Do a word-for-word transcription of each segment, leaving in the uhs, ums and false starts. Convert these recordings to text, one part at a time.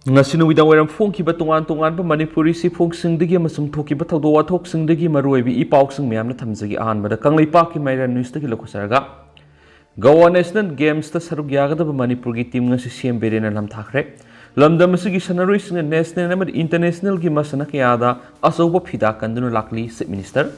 ꯉꯁꯤ ꯅꯨꯃꯤꯗꯥꯡ ꯋꯥꯏꯔꯝ ꯐꯣꯡꯈꯤꯕ ꯇꯣꯉꯥꯟ ꯇꯣꯉꯥꯟꯕ ꯃꯅꯤꯄꯨꯔꯤ ꯆꯦꯐꯣꯡꯁꯤꯡꯗꯒꯤ ꯑꯃꯁꯨꯡ ꯊꯣꯛꯈꯤꯕ ꯊꯧꯗꯣꯛ ꯋꯥꯊꯣꯛꯁꯤꯡꯗꯒꯤ ꯃꯔꯨꯑꯣꯏꯕ ꯏ ꯄꯥꯎꯁꯤꯡ ꯃꯌꯥꯝꯅ ꯊꯝꯖꯒꯦ꯫ ꯑꯍꯥꯟꯕꯗ ꯀꯪꯂꯩꯄꯥꯛꯀꯤ ꯃꯥꯏꯔꯥ ꯅ꯭ꯌꯨꯁꯇꯒꯤ ꯂꯧꯈꯠꯆꯔꯒ, ꯒꯋꯥ ꯅꯦꯁꯅꯦꯜ ꯒꯦꯝꯁꯇ ꯁꯔꯨꯛ ꯌꯥꯒꯗꯕ ꯃꯅꯤꯄꯨꯔꯒꯤ ꯇꯤꯝ ꯉꯁꯤ ꯁꯤ ꯑꯦꯝ ꯕꯤꯔꯦꯟꯅ ꯂꯝꯊꯥꯈ꯭ꯔꯦ꯫ ꯂꯝꯗꯝ ꯑꯁꯤꯒꯤ ꯁꯥꯟꯅꯔꯣꯏꯁꯤꯡꯅ ꯅꯦꯁꯅꯦꯜ ꯑꯃꯗꯤ ꯏꯟꯇꯔꯅꯦꯁꯅꯦꯜꯒꯤ ꯃꯁꯥꯟꯅ ꯀꯌꯥꯗ ꯑꯆꯧꯕ ꯐꯤꯗꯥ ꯀꯟꯗꯨꯅ ꯂꯥꯛꯂꯤ꯫ ꯆꯤꯐ ꯃꯤꯅꯤꯁꯇꯔ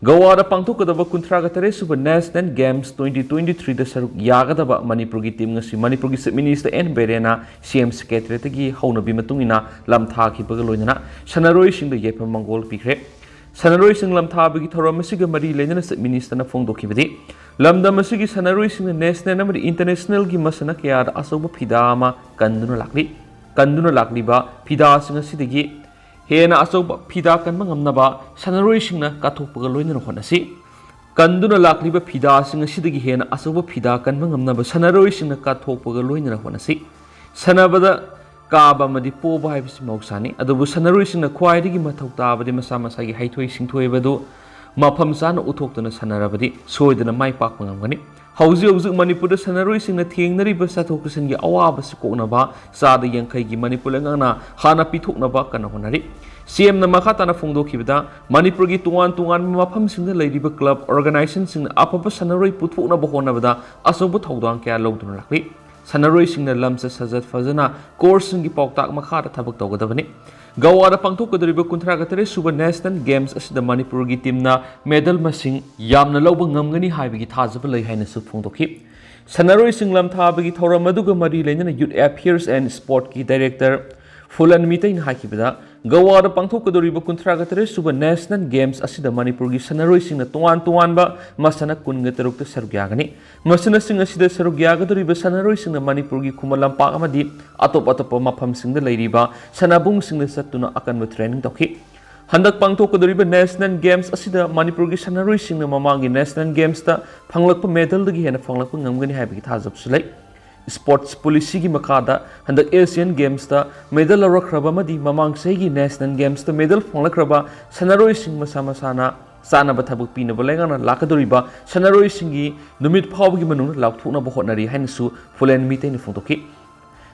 ꯒꯋꯥꯗ ꯄꯥꯡꯊꯣꯛꯀꯗꯕ ꯀꯨꯟꯊ꯭ꯔꯥꯒ ꯇꯔꯦꯠ ꯁꯨꯕ ꯅꯦꯁꯅꯦꯜ ꯒꯦꯝꯁ ꯇ꯭ꯋꯦꯟꯇꯤ ꯇ꯭ꯋꯦꯟꯇꯤ ꯊ꯭ꯔꯤꯗ ꯁꯔꯨꯛ ꯌꯥꯒꯗꯕ ꯃꯅꯤꯄꯨꯔꯒꯤ ꯇꯤꯝ ꯉꯁꯤ ꯃꯅꯤꯄꯨꯔꯒꯤ ꯆꯤꯐ ꯃꯤꯅꯤꯁꯇꯔ ꯑꯦꯟ ꯕꯤꯔꯦꯟꯅ ꯁꯤ ꯑꯦꯝ ꯁꯦꯀ꯭ꯔꯦꯇꯔꯤꯌꯦꯠꯇꯒꯤ ꯍꯧꯅꯕꯤ ꯃꯇꯨꯡ ꯏꯟꯅ ꯂꯝꯊꯥꯈꯤꯕꯒ ꯂꯣꯏꯅꯅ ꯁꯥꯟꯅꯔꯣꯏꯁꯤꯡꯗ ꯌꯥꯏꯐ ꯃꯪꯒꯣꯜ ꯄꯤꯈ꯭ꯔꯦ꯫ ꯁꯥꯟꯅꯔꯣꯏꯁꯤꯡ ꯂꯝꯊꯥꯕꯒꯤ ꯊꯧꯔꯝ ꯑꯁꯤꯒ ꯃꯔꯤ ꯂꯩꯅꯅ ꯆꯤꯐ ꯃꯤꯅꯤꯁꯇꯔꯅ ꯐꯣꯡꯗꯣꯛꯈꯤꯕꯗꯤ, ꯂꯝꯗꯝ ꯑꯁꯤꯒꯤ ꯁꯥꯟꯅꯔꯣꯏꯁꯤꯡꯅ ꯅꯦꯁꯅꯦꯜ ꯑꯃꯗꯤ ꯏꯟꯇꯔꯅꯦꯁꯅꯦꯜꯒꯤ ꯃꯁꯥꯟꯅ ꯀꯌꯥꯗ ꯑꯆꯧꯕ ꯐꯤꯗꯥ ꯑꯃ ꯀꯟꯗꯨꯅ ꯂꯥꯛꯂꯤ꯫ ꯀꯟꯗꯨꯅ ꯂꯥꯛꯂꯤꯕ ꯐꯤꯗꯥꯁꯤꯡ ꯑꯁꯤꯗꯒꯤ ꯍꯦꯟꯅ ꯑꯆꯧꯕ ꯐꯤꯗꯥ ꯀꯟꯕ ꯉꯝꯅꯕ ꯁꯥꯟꯅꯔꯣꯏꯁꯤꯡꯅ ꯀꯠꯊꯣꯛꯄꯒ ꯂꯣꯏꯅꯅ ꯍꯣꯠꯅꯁꯤ꯫ ꯀꯟꯗꯨꯅ ꯂꯥꯛꯂꯤꯕ ꯐꯤꯗꯥꯁꯤꯡ ꯑꯁꯤꯗꯒꯤ ꯍꯦꯟꯅ ꯑꯆꯧꯕ ꯐꯤꯗꯥ ꯀꯟꯕ ꯉꯝꯅꯕ ꯁꯥꯟꯅꯔꯣꯏꯁꯤꯡꯅ ꯀꯠꯊꯣꯛꯄꯒ ꯂꯣꯏꯅꯅ ꯍꯣꯠꯅꯁꯤ꯫ ꯁꯥꯟꯅꯕꯗ ꯀꯥꯕ ꯑꯃꯗꯤ ꯄꯣꯕ ꯍꯥꯏꯕꯁꯤ ꯃꯍꯧꯁꯥꯅꯤ, ꯑꯗꯨꯕꯨ ꯁꯥꯟꯅꯔꯣꯏꯁꯤꯡꯅ ꯈ꯭ꯋꯥꯏꯗꯒꯤ ꯃꯊꯧ ꯇꯥꯕꯗꯤ ꯃꯁꯥ ꯃꯁꯥꯒꯤ ꯍꯩꯊꯣꯏ ꯁꯤꯡꯊꯣꯏꯕꯗꯨ ꯃꯐꯝ ꯆꯥꯅ ꯎꯠꯊꯣꯛꯇꯨꯅ ꯁꯥꯟꯅꯔꯕꯗꯤ ꯁꯣꯏꯗꯅ ꯃꯥꯏ ꯄꯥꯛꯄ ꯉꯝꯒꯅꯤ꯫ ꯍꯧꯖꯤꯛ ꯍꯧꯖꯤꯛ ꯃꯅꯤꯄꯨꯔꯗ ꯁꯥꯟꯅꯔꯣꯏꯁꯤꯡꯅ ꯊꯦꯡꯅꯔꯤꯕ ꯆꯠꯊꯣꯛ ꯆꯠꯁꯤꯟꯒꯤ ꯑꯋꯥꯕꯁꯤ ꯀꯣꯛꯅꯕ ꯆꯥꯗ ꯌꯥꯡꯈꯩꯒꯤ ꯃꯅꯤꯄꯨꯔ ꯂꯩꯉꯥꯛꯅ ꯍꯥꯟꯅ ꯄꯤꯊꯣꯛꯅꯕ ꯀꯟꯅ ꯍꯣꯠꯅꯔꯤ꯫ ꯁꯤ ꯑꯦꯝꯅ ꯃꯈꯥ ꯇꯥꯅ ꯐꯣꯡꯗꯣꯛꯈꯤꯕꯗ, ꯃꯅꯤꯄꯨꯔꯒꯤ ꯇꯣꯉꯥꯟ ꯇꯣꯉꯥꯟꯕ ꯃꯐꯝꯁꯤꯡꯗ ꯂꯩꯔꯤꯕ ꯀ꯭ꯂꯕ ꯑꯣꯔꯒꯅꯥꯏꯖꯦꯁꯟꯁꯤꯡꯅ ꯑꯐꯕ ꯁꯥꯟꯅꯔꯣꯏ ꯄꯨꯊꯣꯛꯅꯕ ꯍꯣꯠꯅꯕꯗ ꯑꯆꯧꯕ ꯊꯧꯗꯥꯡ ꯀꯌꯥ ꯂꯧꯗꯨꯅ ꯂꯥꯛꯂꯤ꯫ ꯁꯥꯟꯅꯔꯣꯏꯁꯤꯡꯅ ꯂꯝꯆꯠ ꯁꯥꯖꯠ ꯐꯖꯅ ꯀꯣꯔꯁꯁꯤꯡꯒꯤ ꯄꯥꯎꯇꯥꯛ ꯃꯈꯥꯗ ꯊꯕꯛ ꯇꯧꯒꯗꯕꯅꯤ꯫ ꯒꯋꯥꯗ ꯄꯥꯡꯊꯣꯛꯀꯗꯧꯔꯤꯕ ꯀꯨꯟꯊ꯭ꯔꯥꯒ ꯇꯔꯦꯠ ꯁꯨꯕ ꯅꯦꯁꯅꯦꯜ ꯒꯦꯝꯁ ꯑꯁꯤꯗ ꯃꯅꯤꯄꯨꯔꯒꯤ ꯇꯤꯝꯅ ꯃꯦꯗꯜ ꯃꯁꯤꯡ ꯌꯥꯝꯅ ꯂꯧꯕ ꯉꯝꯒꯅꯤ ꯍꯥꯏꯕꯒꯤ ꯊꯥꯖꯕ ꯂꯩ ꯍꯥꯏꯅꯁꯨ ꯐꯣꯡꯗꯣꯛꯈꯤ꯫ ꯁꯥꯟꯅꯔꯣꯏꯁꯤꯡ ꯂꯝꯊꯥꯕꯒꯤ ꯊꯧꯔꯝ ꯑꯗꯨꯒ ꯃꯔꯤ ꯂꯩꯅꯅ Youth Affairs and Sportꯀꯤ ꯗꯥꯏꯔꯦꯛꯇꯔ ꯐꯨꯂꯟ ꯃꯤꯇꯩꯅ ꯍꯥꯏꯈꯤꯕꯗ, ꯒꯋꯥꯗ ꯄꯥꯡꯊꯣꯛꯀꯗꯧꯔꯤꯕ ꯀꯨꯟꯊ꯭ꯔꯥꯒ ꯇꯔꯦꯠ ꯁꯨꯕ ꯅꯦꯁꯅꯦꯜ ꯒꯦꯝꯁ ꯑꯁꯤꯗ ꯃꯅꯤꯄꯨꯔꯒꯤ ꯁꯥꯟꯅꯔꯣꯏꯁꯤꯡꯅ ꯇꯣꯉꯥꯟ ꯇꯣꯉꯥꯟꯕ ꯃꯁꯥꯟꯅ ꯀꯨꯟꯒ ꯇꯔꯨꯛꯇ ꯁꯔꯨꯛ ꯌꯥꯒꯅꯤ꯫ ꯃꯁꯥꯟꯅꯁꯤꯡ ꯑꯁꯤꯗ ꯁꯔꯨꯛ ꯌꯥꯒꯗꯧꯔꯤꯕ ꯁꯥꯟꯅꯔꯣꯏꯁꯤꯡꯅ ꯃꯅꯤꯄꯨꯔꯒꯤ ꯈꯨꯃꯟ ꯂꯝꯄꯥꯛ ꯑꯃꯗꯤ ꯑꯇꯣꯞ ꯑꯇꯣꯞꯄ ꯃꯐꯝꯁꯤꯡꯗ ꯂꯩꯔꯤꯕ ꯁꯥꯟꯅꯕꯨꯡꯁꯤꯡꯗ ꯆꯠꯇꯨꯅ ꯑꯀꯟꯕ ꯇ꯭ꯔꯦꯅꯤꯡ ꯇꯧꯈꯤ꯫ ꯍꯟꯗꯛ ꯄꯥꯡꯊꯣꯛꯀꯗꯧꯔꯤꯕ ꯅꯦꯁꯅꯦꯜ ꯒꯦꯝꯁ ꯑꯁꯤꯗ ꯃꯅꯤꯄꯨꯔꯒꯤ ꯁꯥꯟꯅꯔꯣꯏꯁꯤꯡꯅ ꯃꯃꯥꯡꯒꯤ ꯅꯦꯁꯅꯦꯜ ꯒꯦꯝꯁꯇ ꯐꯪꯂꯛꯄ ꯃꯦꯗꯜꯗꯒꯤ ꯍꯦꯟꯅ ꯐꯪꯂꯛꯄ ꯉꯝꯒꯅꯤ ꯍꯥꯏꯕꯒꯤ ꯊꯥꯖꯕꯁꯨ ꯂꯩ꯫ ꯁ꯭ꯄꯣꯔꯠꯁ ꯄꯣꯂꯤꯁꯤꯒꯤ ꯃꯈꯥꯗ ꯍꯟꯗꯛ ꯑꯦꯁꯤꯌꯥꯟ ꯒꯦꯝꯁꯇ ꯃꯦꯗꯜ ꯂꯧꯔꯛꯈ꯭ꯔꯕ ꯑꯃꯗꯤ ꯃꯃꯥꯡ ꯆꯍꯤꯒꯤ ꯅꯦꯁꯅꯦꯜ ꯒꯦꯝꯁꯇ ꯃꯦꯗꯜ ꯐꯪꯂꯛꯈ꯭ꯔꯕ ꯁꯥꯟꯅꯔꯣꯏꯁꯤꯡ ꯃꯁꯥ ꯃꯁꯥꯅ ꯆꯥꯅꯕ ꯊꯕꯛ ꯄꯤꯅꯕ ꯂꯩꯉꯥꯛꯅ ꯂꯥꯛꯀꯗꯧꯔꯤꯕ ꯁꯥꯟꯅꯔꯣꯏꯁꯤꯡꯒꯤ ꯅꯨꯃꯤꯠ ꯐꯥꯎꯕꯒꯤ ꯃꯅꯨꯡꯗ ꯂꯥꯎꯊꯣꯛꯅꯕ ꯍꯣꯠꯅꯔꯤ ꯍꯥꯏꯅꯁꯨ ꯐꯨꯂꯦꯟ ꯃꯤꯇꯩꯅ ꯐꯣꯡꯗꯣꯛꯈꯤ꯫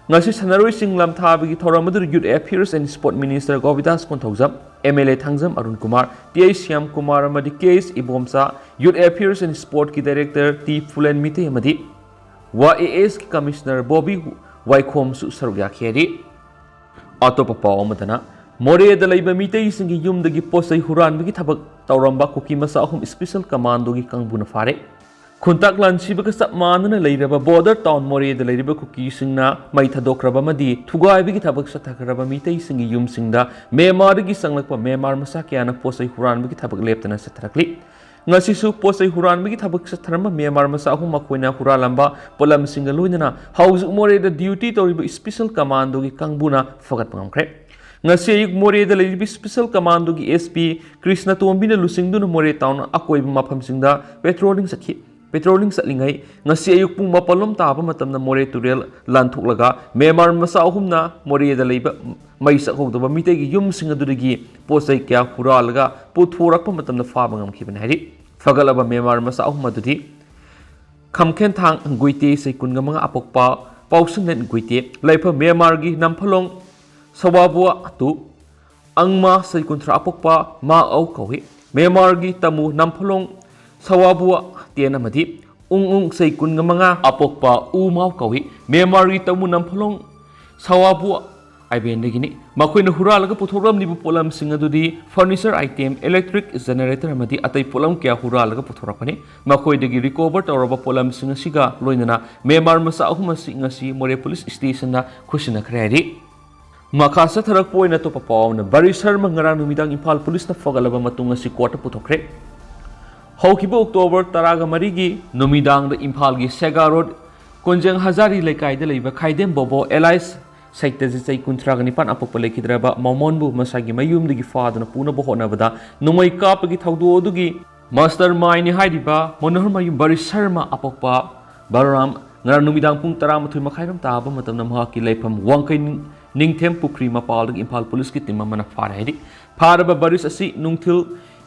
ꯉꯁꯤ ꯁꯥꯟꯅꯔꯣꯏꯁꯤꯡ ꯂꯝꯊꯥꯕꯒꯤ ꯊꯧꯔꯝ ꯑꯗꯨꯗ Youth Affairs and Sport Minister ꯒꯣꯕꯤꯗꯥꯁ Konthoujam, MLA Thangjam Arun Kumar, TA Shyam Kumar ꯑꯃꯗꯤ KS Ibomcha, Youth Affairs and Sportꯀꯤ Director T ꯐꯨꯂꯦꯟ Meitei ꯑꯃꯗꯤ YASꯀꯤ Commissioner ꯕꯣꯕꯤ ꯋꯥꯏꯈꯣꯝꯁꯨ ꯁꯔꯨꯛ ꯌꯥꯈꯤ ꯍꯥꯏꯔꯤ꯫ ꯑꯇꯣꯞꯄ ꯄꯥꯎ ꯑꯃꯗꯅ, ꯃꯣꯔꯦꯗ ꯂꯩꯕ ꯃꯤꯇꯩꯁꯤꯡꯒꯤ ꯌꯨꯝꯗꯒꯤ ꯄꯣꯠꯆꯩ ꯍꯨꯔꯥꯟꯕꯒꯤ ꯊꯕꯛ ꯇꯧꯔꯝꯕ ꯀꯨꯀꯤ ꯃꯆꯥ ꯑꯍꯨꯝ Special Commandoꯒꯤ ꯀꯥꯡꯕꯨꯅ ꯐꯥꯔꯦ꯫ ꯈꯨꯟꯇꯥꯛ ꯂꯥꯟꯁꯤꯕꯒ ꯆꯞ ꯃꯥꯟꯅꯅ ꯂꯩꯔꯕ border town ꯃꯣꯔꯦꯗ ꯂꯩꯔꯤꯕ ꯀꯨꯀꯤꯁꯤꯡꯅ ꯃꯩ ꯊꯥꯗꯣꯛꯈ꯭ꯔꯕ ꯑꯃꯗꯤ ꯊꯨꯒꯥꯏꯕꯒꯤ ꯊꯕꯛ ꯆꯠꯊꯈ꯭ꯔꯕ ꯃꯤꯇꯩꯁꯤꯡꯒꯤ ꯌꯨꯝꯁꯤꯡꯗ ꯃ꯭ꯌꯥꯟꯃꯥꯔꯗꯒꯤ ꯆꯪꯂꯛꯄ ꯃ꯭ꯌꯥꯟꯃꯥꯔ ꯃꯆꯥ ꯀꯌꯥꯅ ꯄꯣꯠꯆꯩ ꯍꯨꯔꯥꯟꯕꯒꯤ ꯊꯕꯛ ꯂꯦꯞꯇꯅ ꯆꯠꯊꯔꯛꯂꯤ꯫ ꯉꯁꯤꯁꯨ ꯄꯣꯠꯆꯩ ꯍꯨꯔꯥꯟꯕꯒꯤ ꯊꯕꯛ ꯆꯠꯊꯔꯝꯕ ꯃ꯭ꯌꯥꯟꯃꯥꯔ ꯃꯆꯥ ꯑꯍꯨꯝ ꯃꯈꯣꯏꯅ ꯍꯨꯔꯥꯜꯂꯝꯕ ꯄꯣꯠꯂꯝꯁꯤꯡꯒ ꯂꯣꯏꯅꯅ ꯍꯧꯖꯤꯛ ꯃꯣꯔꯦꯗ duty ꯇꯧꯔꯤꯕ Special Commandoꯒꯤ ꯀꯥꯡꯕꯨꯅ ꯐꯒꯠꯄ ꯉꯝꯈ꯭ꯔꯦ꯫ ꯉꯁꯤ ꯑꯌꯨꯛ ꯃꯣꯔꯦꯗ ꯂꯩꯔꯤꯕ Special Commandoꯒꯤ SP ꯀ꯭ꯔꯤꯁꯅ ꯇꯣꯝꯕꯤꯅ ꯂꯨꯆꯤꯡꯗꯨꯅ ꯃꯣꯔꯦ town ꯑꯀꯣꯏꯕ ꯃꯐꯝꯁꯤꯡꯗ patrolling ꯆꯠꯈꯤ꯫ Patrolling ꯆꯠꯂꯤꯉꯩ ꯉꯁꯤ ꯑꯌꯨꯛ ꯄꯨꯡ ꯃꯥꯄꯜ ꯂꯣꯝ ꯇꯥꯕ ꯃꯇꯝꯗ ꯃꯣꯔꯦ ꯇꯨꯔꯦꯜ ꯂꯥꯟꯊꯣꯛꯂꯒ ꯃ꯭ꯌꯥꯟꯃꯥꯔ ꯃꯆꯥ ꯑꯍꯨꯝꯅ ꯃꯣꯔꯦꯗ ꯂꯩꯕ ꯃꯩ ꯆꯥꯛꯍꯧꯗꯕ ꯃꯤꯇꯩꯒꯤ ꯌꯨꯝꯁꯤꯡ ꯑꯗꯨꯗꯒꯤ ꯄꯣꯠ ꯆꯩ ꯀꯌꯥ ꯍꯨꯔꯥꯜꯂꯒ ꯄꯨꯊꯣꯔꯛꯄ ꯃꯇꯝꯗ ꯐꯥꯕ ꯉꯝꯈꯤꯕꯅꯤ ꯍꯥꯏꯔꯤ꯫ ꯐꯒꯠꯂꯕ ꯃ꯭ꯌꯥꯟꯃꯥꯔ ꯃꯆꯥ ꯑꯍꯨꯝ ꯑꯗꯨꯗꯤ ꯈꯝꯈꯦꯟꯊꯥꯡ ꯒꯨꯏꯇꯦ, ꯆꯍꯤ ꯀꯨꯟꯒ ꯃꯉꯥ, ꯑꯄꯣꯛꯄ ꯄꯥꯎꯁꯟꯅꯦꯟ ꯒꯨꯏꯇꯦ, ꯂꯩꯐꯝ ꯃ꯭ꯌꯥꯟꯃꯥꯔꯒꯤ ꯅꯝꯐꯂꯣꯡ ꯁꯋꯥꯕꯨꯋꯥ ꯇꯨ, ꯑꯪꯃꯥ, ꯆꯍꯤ ꯀꯨꯟꯊ꯭ꯔꯥ, ꯑꯄꯣꯛꯄ ꯃꯥ ꯑꯧ ꯀꯧꯏ꯫ ꯃ꯭ꯌꯥꯟꯃꯥꯔꯒꯤ ꯇꯃꯨ ꯅꯝꯐꯂꯣꯡ ꯁꯋꯥꯕꯨꯋꯥ ꯇꯦꯟ ꯑꯃꯗꯤ ꯎꯪ ꯎꯪ, ꯆꯍꯤ ꯀꯨꯟꯒ ꯃꯉꯥ, ꯑꯄꯣꯛꯄ ꯎ ꯃꯥꯎ ꯀꯧꯏ꯫ ꯃ꯭ꯌꯥꯟꯃꯥꯔꯒꯤ ꯇꯃꯨ ꯅꯝꯐꯂꯣꯡ ꯁꯋꯥꯕꯨꯋꯥ ꯑꯥꯏꯕꯦꯟꯗꯒꯤꯅꯤ꯫ ꯃꯈꯣꯏꯅ ꯍꯨꯔꯥꯜꯂꯒ ꯄꯨꯊꯣꯛꯂꯝꯂꯤꯕ ꯄꯣꯠꯂꯝꯁꯤꯡ ꯑꯗꯨꯗꯤ furniture item, electric generator ꯑꯃꯗꯤ ꯑꯇꯩ ꯄꯣꯠꯂꯝ ꯀꯌꯥ ꯍꯨꯔꯥꯜꯂꯒ ꯄꯨꯊꯣꯔꯛꯄꯅꯤ꯫ ꯃꯈꯣꯏꯗꯒꯤ recover ꯇꯧꯔꯕ ꯄꯣꯠꯂꯝꯁꯤꯡ ꯑꯁꯤꯒ ꯂꯣꯏꯅꯅ ꯃ꯭ꯌꯥꯟꯃꯥꯔ ꯃꯆꯥ ꯑꯍꯨꯝ ꯑꯁꯤ ꯉꯁꯤ ꯃꯣꯔꯦ police stationꯗ ꯈꯨꯠꯁꯤꯟꯅꯈ꯭ꯔꯦ ꯍꯥꯏꯔꯤ꯫ ꯃꯈꯥ ꯆꯠꯊꯔꯛꯄ ꯑꯣꯏꯅ ꯑꯇꯣꯞꯄ ꯄꯥꯎ ꯑꯃꯅ, ꯕꯔꯤꯁ ꯁꯔꯃ ꯉꯔꯥꯡ ꯅꯨꯃꯤꯗꯥꯡ ꯏꯝꯐꯥꯜ policeꯅ ꯐꯒꯠꯂꯕ ꯃꯇꯨꯡ ꯑꯁꯤ courtꯇ ꯄꯨꯊꯣꯛꯈ꯭ꯔꯦ꯫ ꯍꯧꯈꯤꯕ October ꯇꯔꯥꯒ ꯃꯔꯤꯒꯤ ꯅꯨꯃꯤꯗꯥꯡꯗ ꯏꯝꯐꯥꯜꯒꯤ ꯁꯦꯒꯥ road ꯀꯣꯟꯖꯦꯡ ꯍꯖꯥꯔꯤ ꯂꯩꯀꯥꯏꯗ ꯂꯩꯕ ꯈꯥꯏꯗꯦꯝ ꯕꯣꯕꯣ alias ꯁꯩꯇꯖꯤꯠ, ꯆꯍꯤ ꯀꯨꯟꯊ꯭ꯔꯥꯒ ꯅꯤꯄꯥꯟ, ꯑꯄꯣꯛꯄ ꯂꯩꯈꯤꯗ꯭ꯔꯕ ꯃꯃꯣꯟꯕꯨ ꯃꯁꯥꯒꯤ ꯃꯌꯨꯝꯗꯒꯤ ꯐꯥꯗꯨꯅ ꯄꯨꯅꯕ ꯍꯣꯠꯅꯕꯗ ꯅꯣꯡꯃꯩ ꯀꯥꯞꯄꯒꯤ ꯊꯧꯗꯣꯛ ꯑꯗꯨꯒꯤ mastermindꯅꯤ ꯍꯥꯏꯔꯤꯕ ꯃꯣꯅꯣꯍꯔꯃꯌꯨꯝ ꯕꯔꯤꯁ ꯁꯔꯃ, ꯑꯄꯣꯛꯄ ꯕꯂꯔꯥꯝ, ꯉꯔꯥꯡ ꯅꯨꯃꯤꯗꯥꯡ ꯄꯨꯡ ꯇꯔꯥꯃꯥꯊꯣꯏ ꯃꯈꯥꯏꯔꯣꯝ ꯇꯥꯕ ꯃꯇꯝꯗ ꯃꯍꯥꯛꯀꯤ ꯂꯩꯐꯝ ꯋꯥꯡꯈꯩ ꯅꯤꯡ-, ꯅꯤꯡꯊꯦꯝ ꯄꯨꯈ꯭ꯔꯤ ꯃꯄꯥꯜꯗꯒꯤ ꯏꯝꯐꯥꯜ policeꯀꯤ team ꯑꯃꯅ ꯐꯥꯔꯦ ꯍꯥꯏꯔꯤ꯫ ꯐꯥꯔꯕ ꯕꯔꯤꯁ ꯑꯁꯤ ꯅꯨꯡꯊꯤꯜ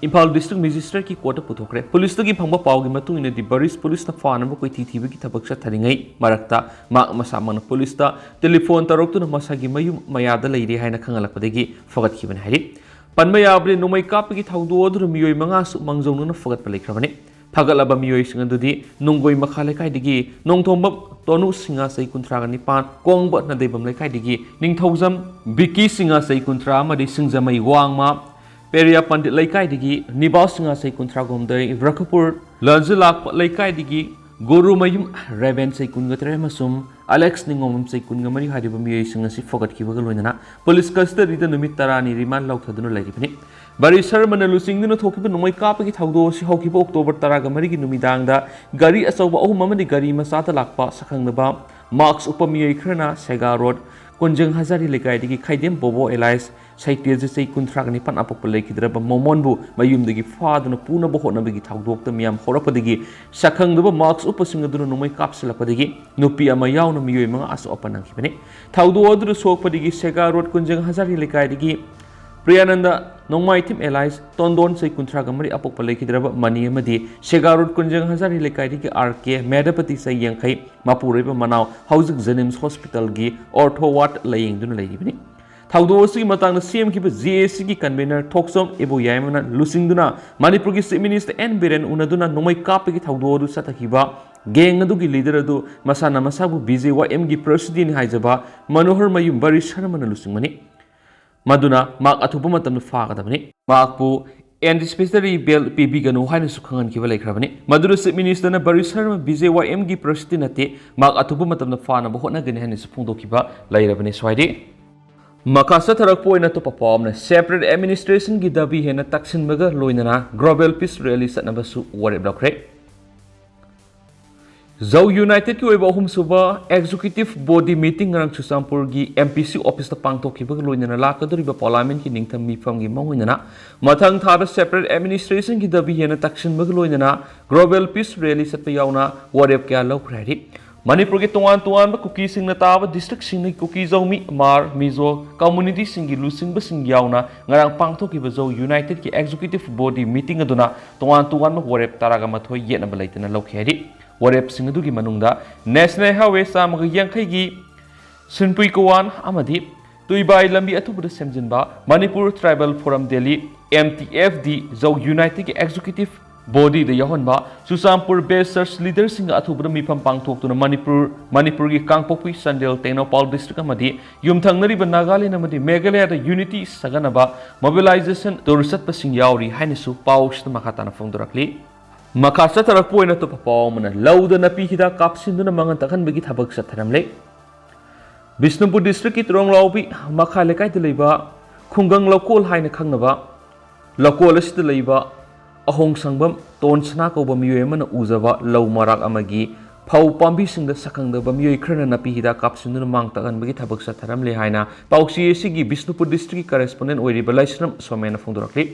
ꯏꯝꯐꯥꯜ ꯗꯤꯁꯇ꯭ꯔꯤꯛ ꯃꯦꯖꯤꯁꯇ꯭ꯔꯦꯠꯀꯤ ꯀꯣꯔꯠꯇ ꯄꯨꯊꯣꯛꯈ꯭ꯔꯦ꯫ ꯄꯨꯂꯤꯁꯇꯒꯤ ꯐꯪꯕ ꯄꯥꯎꯒꯤ ꯃꯇꯨꯡ ꯏꯟꯅꯗꯤ ꯕꯔꯤꯁ ꯄꯨꯂꯤꯁꯅ ꯐꯥꯅꯕ ꯀꯣꯏꯊꯤ ꯊꯤꯕꯒꯤ ꯊꯕꯛ ꯆꯠꯊꯔꯤꯉꯩ ꯃꯔꯛꯇ ꯃꯍꯥꯛ ꯃꯁꯥꯃꯛꯅ ꯄꯨꯂꯤꯁꯇ ꯇꯦꯂꯤꯐꯣꯟ ꯇꯧꯔꯛꯇꯨꯅ ꯃꯁꯥꯒꯤ ꯃꯌꯨꯝ ꯃꯌꯥꯗ ꯂꯩꯔꯦ ꯍꯥꯏꯅ ꯈꯪꯍꯜꯂꯛꯄꯗꯒꯤ ꯐꯒꯠꯈꯤꯕꯅꯤ ꯍꯥꯏꯔꯤ꯫ ꯄꯟꯕ ꯌꯥꯕꯗꯤ ꯅꯣꯡꯃꯩ ꯀꯥꯞꯄꯒꯤ ꯊꯧꯗꯣꯛ ꯑꯗꯨꯗ ꯃꯤꯑꯣꯏ ꯃꯉꯥꯁꯨ ꯃꯥꯡꯖꯧꯅꯅ ꯐꯒꯠꯄ ꯂꯩꯈ꯭ꯔꯕꯅꯤ꯫ ꯐꯒꯠꯂꯕ ꯃꯤꯑꯣꯏꯁꯤꯡ ꯑꯗꯨꯗꯤ ꯅꯣꯡꯒꯣꯏ ꯃꯈꯥ ꯂꯩꯀꯥꯏꯗꯒꯤ ꯅꯣꯡꯊꯣꯝꯕꯝ ꯇꯣꯅꯨ ꯁꯤꯡꯉꯥ ꯆꯍꯤ ꯀꯨꯟꯊ꯭ꯔꯥꯒ ꯅꯤꯄꯥꯟ, ꯀꯣꯡꯕ ꯅꯗꯩꯕꯝ ꯂꯩꯀꯥꯏꯗꯒꯤ ꯅꯤꯡꯊꯧꯖꯝ ꯕꯤꯀꯤ ꯁꯤꯡꯉꯥ ꯆꯍꯤ ꯀꯨꯟꯊ꯭ꯔꯥ ꯑꯃꯗꯤ ꯁꯤꯡꯖꯃꯩ ꯋꯥꯡꯃ ꯄꯦꯔꯤꯌꯥ ꯄꯟꯗꯤꯠ ꯂꯩꯀꯥꯏꯗꯒꯤ ꯅꯤꯕꯥꯎ ꯁꯤꯡꯉꯥ ꯆꯍꯤ ꯀꯨꯟꯊ꯭ꯔꯥ ꯍꯨꯝꯗꯣꯏ, ꯔꯈꯄꯨꯔ ꯂꯟꯖꯂꯥꯛꯄ ꯂꯩꯀꯥꯏꯗꯒꯤ ꯒꯨꯔꯨꯃꯌꯨꯝ ꯔꯦꯕꯦꯟ ꯆꯍꯤ ꯀꯨꯟꯒ ꯇꯔꯦꯠ ꯑꯃꯁꯨꯡ ꯑꯂꯦꯛꯁ ꯅꯤꯉꯣꯝꯕꯝ ꯆꯍꯤ ꯀꯨꯟꯒ ꯃꯔꯤ ꯍꯥꯏꯔꯤꯕ ꯃꯤꯑꯣꯏꯁꯤꯡ ꯑꯁꯤ ꯐꯒꯠꯈꯤꯕꯒ ꯂꯣꯏꯅꯅ ꯄꯨꯂꯤꯁ ꯀꯁꯇꯗꯤꯗ ꯅꯨꯃꯤꯠ ꯇꯔꯥꯅꯤ ꯔꯤꯃꯥꯟ ꯂꯧꯊꯗꯨꯅ ꯂꯩꯔꯤꯕꯅꯤ꯫ ꯕꯔꯤ ꯁꯔꯃꯅ ꯂꯨꯆꯤꯡꯗꯨꯅ ꯊꯣꯛꯈꯤꯕ ꯅꯣꯡꯃꯩ ꯀꯥꯞꯄꯒꯤ ꯊꯧꯗꯣꯛ ꯑꯁꯤ ꯍꯧꯈꯤꯕ ꯑꯣꯛꯇꯣꯕꯔ ꯇꯔꯥꯒ ꯃꯔꯤꯒꯤ ꯅꯨꯃꯤꯗꯥꯡꯗ ꯒꯥꯔꯤ ꯑꯆꯧꯕ ꯑꯍꯨꯝ ꯑꯃꯗꯤ ꯒꯥꯔꯤ ꯃꯆꯥꯗ ꯂꯥꯛꯄ ꯁꯛꯈꯪꯅꯕ ꯃꯥꯛꯁ ꯎꯞꯄ ꯃꯤꯑꯣꯏ ꯈꯔꯅ ꯁꯦꯒꯥ ꯔꯣꯗ ꯀꯣꯟꯖꯪ ꯍꯖꯥꯔꯤ ꯂꯩꯀꯥꯏꯗꯒꯤ ꯈꯥꯏꯗꯦꯝ ꯕꯣꯕꯣ ꯑꯦꯂꯥꯏꯁ ꯁꯩꯇꯦꯖ ꯆꯍꯤ ꯀꯨꯟꯊ꯭ꯔꯥꯒ ꯅꯤꯄꯥꯟ ꯑꯄꯣꯛꯄ ꯂꯩꯈꯤꯗ꯭ꯔꯕ ꯃꯣꯃꯣꯟꯕꯨ ꯃꯌꯨꯝꯗꯒꯤ ꯐꯥꯗꯨꯅ ꯄꯨꯅꯕ ꯍꯣꯠꯅꯕꯒꯤ ꯊꯧꯗꯣꯛꯇ ꯃꯤꯌꯥꯝ ꯍꯧꯔꯛꯄꯗꯒꯤ ꯁꯛꯈꯪꯗꯕ ꯃꯥꯛꯁ ꯎꯞꯄꯁꯤꯡ ꯑꯗꯨꯅ ꯅꯣꯡꯃꯩ ꯀꯥꯞꯁꯤꯜꯂꯛꯄꯗꯒꯤ ꯅꯨꯄꯤ ꯑꯃ ꯌꯥꯎꯅ ꯃꯤꯑꯣꯏ ꯃꯉꯥꯁꯨ ꯑꯄꯟ ꯅꯪꯈꯤꯕꯅꯤ꯫ ꯊꯧꯗꯣꯛ ꯑꯗꯨꯗ ꯁꯣꯛꯄꯗꯒꯤ ꯁꯦꯒꯥ ꯔꯣꯗ ꯀꯨꯟꯖꯪ ꯍꯖꯥꯔꯤ ꯂꯩꯀꯥꯏꯗꯒꯤ ꯄ꯭ꯔꯤꯌꯥꯅꯟꯗ ꯅꯣꯡꯃꯥꯏꯊꯤꯝ ꯑꯦꯂꯥꯏꯁ ꯇꯣꯟꯗꯣꯟ ꯆꯍꯤ ꯀꯨꯟꯊ꯭ꯔꯥꯒ ꯃꯔꯤ ꯑꯄꯣꯛꯄ ꯂꯩꯈꯤꯗ꯭ꯔꯕ ꯃꯅꯤ ꯑꯃꯗꯤ ꯁꯦꯒꯥ ꯔꯣꯗ ꯀꯨꯟꯖꯪ ꯍꯖꯥꯔꯤ ꯂꯩꯀꯥꯏꯗꯒꯤ ꯑꯥꯔ ꯀꯦ ꯃꯦꯙꯄꯇꯤ ꯆꯍꯤ ꯌꯥꯡꯈꯩ ꯃꯄꯨꯔꯣꯏꯕ ꯃꯅꯥꯎ ꯍꯧꯖꯤꯛ ꯖꯦꯅꯤꯝꯁ ꯍꯣꯁꯄꯤꯇꯥꯜꯒꯤ ꯑꯣꯔꯊꯣ ꯋꯥꯔꯗ ꯂꯥꯌꯦꯡꯗꯨꯅ ꯂꯩꯔꯤꯕꯅꯤ꯫ ꯊꯧꯗꯣꯛ ꯑꯁꯤꯒꯤ ꯃꯇꯥꯡꯗ ꯁꯤ ꯑꯦꯝ ꯈꯤꯕ ꯖꯦ ꯑꯦ ꯁꯤꯒꯤ ꯀꯟꯚꯦꯅꯔ ꯊꯣꯛꯆꯣꯝ ꯏꯕꯣꯌꯥꯏꯃꯅ ꯂꯨꯆꯤꯡꯗꯨꯅ ꯃꯅꯤꯄꯨꯔꯒꯤ ꯆꯤꯐ ꯃꯤꯅꯤꯁꯇꯔ ꯑꯦꯟ ꯕꯤꯔꯦꯟ ꯎꯅꯗꯨꯅ ꯅꯣꯡꯃꯩ ꯀꯥꯞꯄꯒꯤ ꯊꯧꯗꯣꯛ ꯑꯗꯨ ꯆꯠꯊꯈꯤꯕ ꯒꯦꯡ ꯑꯗꯨꯒꯤ ꯂꯤꯗꯔ ꯑꯗꯨ ꯃꯁꯥꯅ ꯃꯁꯥꯕꯨ ꯕꯤ ꯖꯦ ꯋꯥꯏ ꯑꯦꯝꯒꯤ ꯄ꯭ꯔꯁꯤꯗꯦꯟꯠꯅꯤ ꯍꯥꯏꯖꯕ ꯃꯅꯣꯍꯔ ꯃꯌꯨꯝ ꯕꯔꯤ ꯁꯔꯃꯅ ꯂꯨꯆꯤꯡꯕꯅꯤ꯫ ꯃꯗꯨꯅ ꯃꯍꯥꯛ ꯑꯊꯨꯕ ꯃꯇꯝꯗ ꯐꯥꯒꯗꯕꯅꯤ꯫ ꯃꯍꯥꯛꯄꯨ ꯑꯦꯟꯇꯤꯁꯤꯄꯦꯇꯔꯤ ꯕꯦꯜ ꯄꯤꯕꯤꯒꯅꯨ ꯍꯥꯏꯅꯁꯨ ꯈꯪꯍꯟꯈꯤꯕ ꯂꯩꯈ꯭ꯔꯕꯅꯤ꯫ ꯃꯗꯨꯗ ꯆꯤꯐ ꯃꯤꯅꯤꯁꯇꯔꯅ ꯕꯔꯤ ꯁꯔꯃ ꯕꯤ ꯖꯦ ꯋꯥꯏ ꯑꯦꯝꯒꯤ ꯄ꯭ꯔꯁꯤꯗꯦꯟꯠ ꯅꯠꯇꯦ, ꯃꯍꯥꯛ ꯑꯊꯨꯕ ꯃꯇꯝꯗ ꯐꯥꯅꯕ ꯍꯣꯠꯅꯒꯅꯤ ꯍꯥꯏꯅꯁꯨ ꯐꯣꯡꯗꯣꯛꯈꯤꯕ ꯂꯩꯔꯕꯅꯤ꯫ ꯁ꯭ꯋꯥꯏꯗꯤ ꯃꯈꯥ ꯆꯠꯊꯔꯛꯄ ꯑꯣꯏꯅ ꯑꯇꯣꯞꯄ ꯄꯥꯎ ꯑꯃꯅ, ꯁꯦꯄꯔꯦꯠ ꯑꯦꯗꯃꯤꯅꯤꯁꯇ꯭ꯔꯦꯁꯟꯒꯤ ꯗꯥꯕꯤ ꯍꯦꯟꯅ ꯇꯛꯁꯤꯟꯕꯒ ꯂꯣꯏꯅꯅ ꯒ꯭ꯂꯣꯕꯦꯜ ꯄꯤꯁ ꯔꯦꯂꯤ ꯆꯠꯅꯕꯁꯨ ꯋꯥꯔꯦꯞ ꯂꯧꯈ꯭ꯔꯦ꯫ ꯖꯧ ꯌꯨꯅꯥꯏꯇꯦꯗꯀꯤ ꯑꯣꯏꯕ ꯑꯍꯨꯝꯁꯨꯕ ꯑꯦꯛꯖꯤꯀ꯭ꯌꯨꯇꯤꯚ ꯕꯣꯗꯤ ꯃꯤꯇꯤꯡ ꯉꯔꯥꯡ ꯆꯨꯔꯆꯥꯟꯄꯨꯔꯒꯤ ꯑꯦꯝ ꯄꯤ ꯁꯤ ꯑꯣꯐꯤꯁꯇ ꯄꯥꯡꯊꯣꯛꯈꯤꯕꯒ ꯂꯣꯏꯅꯅ ꯂꯥꯛꯀꯗꯧꯔꯤꯕ ꯄꯥꯔꯂꯥꯃꯦꯟꯠꯀꯤ ꯅꯤꯡꯇꯝ ꯃꯤꯐꯝꯒꯤ ꯃꯥꯡꯑꯣꯏꯅꯅ ꯃꯊꯪ ꯊꯥꯗ ꯁꯦꯄꯔꯦꯠ ꯑꯦꯗꯃꯤꯅꯤꯁꯇ꯭ꯔꯦꯁꯟꯒꯤ ꯗꯥꯕꯤ ꯍꯦꯟꯅ ꯇꯛꯁꯤꯟꯕꯒ ꯂꯣꯏꯅꯅ ꯒ꯭ꯂꯣꯕꯦꯜ ꯄꯤꯁ ꯔꯦꯂꯤ ꯆꯠꯄ ꯌꯥꯎꯅ ꯋꯥꯔꯦꯞ ꯀꯌꯥ ꯂꯧꯈ꯭ꯔꯦ ꯍꯥꯏꯔꯤ꯫ ꯃꯅꯤꯄꯨꯔꯒꯤ ꯇꯣꯉꯥꯟ ꯇꯣꯉꯥꯟꯕ ꯀꯨꯀꯤꯁꯤꯡꯅ ꯇꯥꯕ ꯗꯤꯁꯇ꯭ꯔꯤꯛꯁꯤꯡꯗꯒꯤ ꯀꯨꯀꯤ, ꯖꯧꯃꯤ, ꯃꯥꯔ, ꯃꯤꯖꯣ ꯀꯝꯃꯨꯅꯤꯇꯤꯁꯤꯡꯒꯤ ꯂꯨꯆꯤꯡꯕꯁꯤꯡ ꯌꯥꯎꯅ ꯉꯔꯥꯡ ꯄꯥꯡꯊꯣꯛꯈꯤꯕ ꯖꯧ ꯌꯨꯅꯥꯏꯇꯦꯗꯀꯤ ꯑꯦꯛꯖꯤꯀ꯭ꯌꯨꯇꯤꯚ ꯕꯣꯗꯤ ꯃꯤꯇꯤꯡ ꯑꯗꯨꯅ ꯇꯣꯉꯥꯟ ꯇꯣꯉꯥꯟꯕ ꯋꯥꯔꯦꯞ ꯇꯔꯥꯒ ꯃꯥꯊꯣꯏ ꯌꯦꯠꯅꯕ ꯂꯩꯇꯅ ꯂꯧꯈꯤ ꯍꯥꯏꯔꯤ꯫ ꯋꯥꯔꯦꯞꯁꯤꯡ ꯑꯗꯨꯒꯤ ꯃꯅꯨꯡꯗ ꯅꯦꯁꯅꯦꯜ ꯍꯥꯏꯋꯦ ꯆꯥꯝꯃꯒ ꯌꯥꯡꯈꯩꯒꯤ ꯁꯤꯟꯄꯨꯏ ꯀꯋꯥꯟ ꯑꯃꯗꯤ ꯇꯨꯏꯕꯥꯏ ꯂꯝꯕꯤ ꯑꯊꯨꯕꯗ ꯁꯦꯝꯖꯤꯟꯕ, Manipur tribal forum Delhi, M T F D, Zou ꯌꯨꯅꯥꯏꯇꯦꯗꯀꯤ ꯑꯦꯛꯖꯤꯀ꯭ꯌꯨꯇꯤꯚ ꯕꯣꯗꯤꯗ ꯌꯥꯎꯍꯟꯕ, ꯆꯨꯔꯆꯥꯟꯄꯨꯔ ꯕꯦꯁ ꯆꯔꯆ ꯂꯤꯗꯔꯁꯤꯡꯒ ꯑꯊꯨꯕꯗ ꯃꯤꯐꯝ ꯄꯥꯡꯊꯣꯛꯇꯨꯅ ꯃꯅꯤꯄꯨꯔ, ꯃꯅꯤꯄꯨꯔꯒꯤ ꯀꯥꯡꯄꯣꯛꯄꯤ, ꯆꯥꯟꯗꯦꯜ, ꯇꯦꯡꯅꯧꯄꯥꯜ ꯗꯤꯁꯇ꯭ꯔꯤꯛ ꯑꯃꯗꯤ ꯌꯨꯝꯊꯪꯅꯔꯤꯕ ꯅꯥꯒꯥꯂꯦꯟ ꯑꯃꯗꯤ ꯃꯦꯘꯥꯂꯌꯥꯗ ꯌꯨꯅꯤꯇꯤ ꯁꯥꯒꯠꯅꯕ ꯃꯣꯕꯤꯂꯥꯏꯖꯦꯁꯟ ꯇꯨꯔ ꯆꯠꯄꯁꯤꯡ ꯌꯥꯎꯔꯤ ꯍꯥꯏꯅꯁꯨ ꯄꯥꯎꯁꯤꯗ ꯃꯈꯥ ꯇꯥꯅ ꯐꯣꯡꯗꯣꯔꯛꯂꯤ꯫ ꯃꯈꯥ ꯆꯠꯊꯔꯛꯄ ꯑꯣꯏꯅ ꯑꯇꯣꯞꯄ ꯄꯥꯎ ꯑꯃꯅ, ꯂꯧꯗ ꯅꯥꯄꯤ ꯍꯤꯗꯥꯛ ꯀꯥꯞꯁꯤꯟꯗꯨꯅ ꯃꯥꯡꯍꯟ ꯇꯥꯛꯍꯟꯕꯒꯤ ꯊꯕꯛ ꯆꯠꯊꯔꯝꯂꯦ꯫ ꯕꯤꯁꯅꯨꯄꯨꯔ ꯗꯤꯁꯇ꯭ꯔꯤꯛꯀꯤ ꯇ꯭ꯔꯣꯡꯂꯥꯎꯕꯤ ꯃꯈꯥ ꯂꯩꯀꯥꯏꯗ ꯂꯩꯕ ꯈꯨꯡꯒꯪ ꯂꯧꯀꯣꯜ ꯍꯥꯏꯅ ꯈꯪꯅꯕ ꯂꯧꯀꯣꯜ ꯑꯁꯤꯗ ꯂꯩꯕ ꯑꯍꯣꯡ ꯁꯪꯕꯝ ꯇꯣꯟ ꯁꯅꯥ ꯀꯧꯕ ꯃꯤꯑꯣꯏ ꯑꯃꯅ ꯎꯖꯕ ꯂꯧ ꯃꯔꯥꯛ ꯑꯃꯒꯤ ꯐꯧ ꯄꯥꯝꯕꯤꯁꯤꯡꯗ ꯁꯛꯈꯪꯗꯕ ꯃꯤꯑꯣꯏ ꯈꯔꯅ ꯅꯥꯄꯤ ꯍꯤꯗꯥꯛ ꯀꯥꯞꯁꯤꯟꯗꯨꯅ ꯃꯥꯡ ꯇꯥꯛꯍꯟꯕꯒꯤ ꯊꯕꯛ ꯆꯠꯊꯔꯝꯂꯦ ꯍꯥꯏꯅ ꯄꯥꯎꯆꯦ ꯑꯁꯤꯒꯤ ꯕꯤꯁꯅꯨꯄꯨꯔ ꯗꯤꯁꯇ꯭ꯔꯤꯛꯀꯤ ꯀꯔꯦꯁꯄꯣꯟꯗꯦꯟ ꯑꯣꯏꯔꯤꯕ ꯂꯥꯏꯁ꯭ꯔꯝ ꯁꯣꯃꯦꯟꯅ ꯐꯣꯡꯗꯣꯔꯛꯂꯤ꯫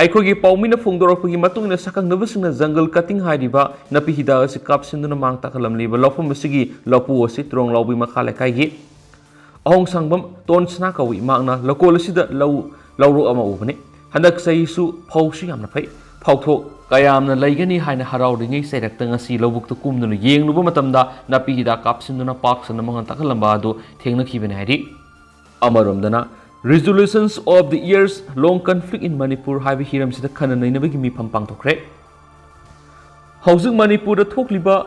ꯑꯩꯈꯣꯏꯒꯤ ꯄꯥꯎꯃꯤꯅ ꯐꯣꯡꯗꯣꯔꯛꯄꯒꯤ ꯃꯇꯨꯡ ꯏꯟꯅ, ꯁꯛꯈꯪꯗꯕꯁꯤꯡꯅ ꯖꯪꯒꯜ ꯀꯇꯤꯡ ꯍꯥꯏꯔꯤꯕ ꯅꯥꯄꯤ ꯍꯤꯗꯥꯛ ꯑꯁꯤ ꯀꯥꯞꯁꯤꯟꯗꯨꯅ ꯃꯥꯡ ꯇꯥꯛꯍꯜꯂꯝꯂꯤꯕ ꯂꯧꯐꯝ ꯑꯁꯤꯒꯤ ꯂꯧꯄꯨ ꯑꯁꯤ ꯇ꯭ꯔꯣꯡꯂꯥꯎꯕꯤ ꯃꯈꯥ ꯂꯩꯀꯥꯏꯒꯤ ꯑꯍꯣꯡ ꯁꯪꯕꯝ ꯇꯣꯟ ꯁꯅꯥ ꯀꯧꯏ꯫ ꯃꯍꯥꯛꯅ ꯂꯧꯀꯣꯜ ꯑꯁꯤꯗ ꯂꯧ ꯂꯧꯔꯣꯛ ꯑꯃ ꯎꯕꯅꯤ꯫ ꯍꯟꯗꯛ ꯆꯍꯤꯁꯨ ꯐꯧꯁꯨ ꯌꯥꯝꯅ ꯐꯩ, ꯐꯧꯊꯣꯛ ꯀꯌꯥꯝꯅ ꯂꯩꯒꯅꯤ ꯍꯥꯏꯅ ꯍꯔꯥꯎꯔꯤꯉꯩ ꯆꯩꯔꯛꯇ ꯉꯁꯤ ꯂꯧꯕꯨꯛꯇ ꯀꯨꯝꯗꯨꯅ ꯌꯦꯡꯂꯨꯕ ꯃꯇꯝꯗ ꯅꯥꯄꯤ ꯍꯤꯗꯥꯛ ꯀꯥꯞꯁꯤꯟꯗꯨꯅ ꯄꯥꯛ ꯁꯟꯅ ꯃꯥꯡꯍꯟ ꯇꯥꯛꯍꯜꯂꯝꯕ ꯑꯗꯨ ꯊꯦꯡꯅꯈꯤꯕꯅꯤ ꯍꯥꯏꯔꯤ꯫ ꯑꯃꯔꯣꯝꯗꯅ, Resolutions of the Years Long Conflict in Manipur ꯍꯥꯏꯕ ꯍꯤꯔꯝꯁꯤꯗ ꯈꯟꯅ ꯅꯩꯅꯕꯒꯤ ꯃꯤꯐꯝ ꯄꯥꯡꯊꯣꯛꯈ꯭ꯔꯦ꯫ ꯍꯧꯖꯤꯛ ꯃꯅꯤꯄꯨꯔꯗ ꯊꯣꯛꯂꯤꯕ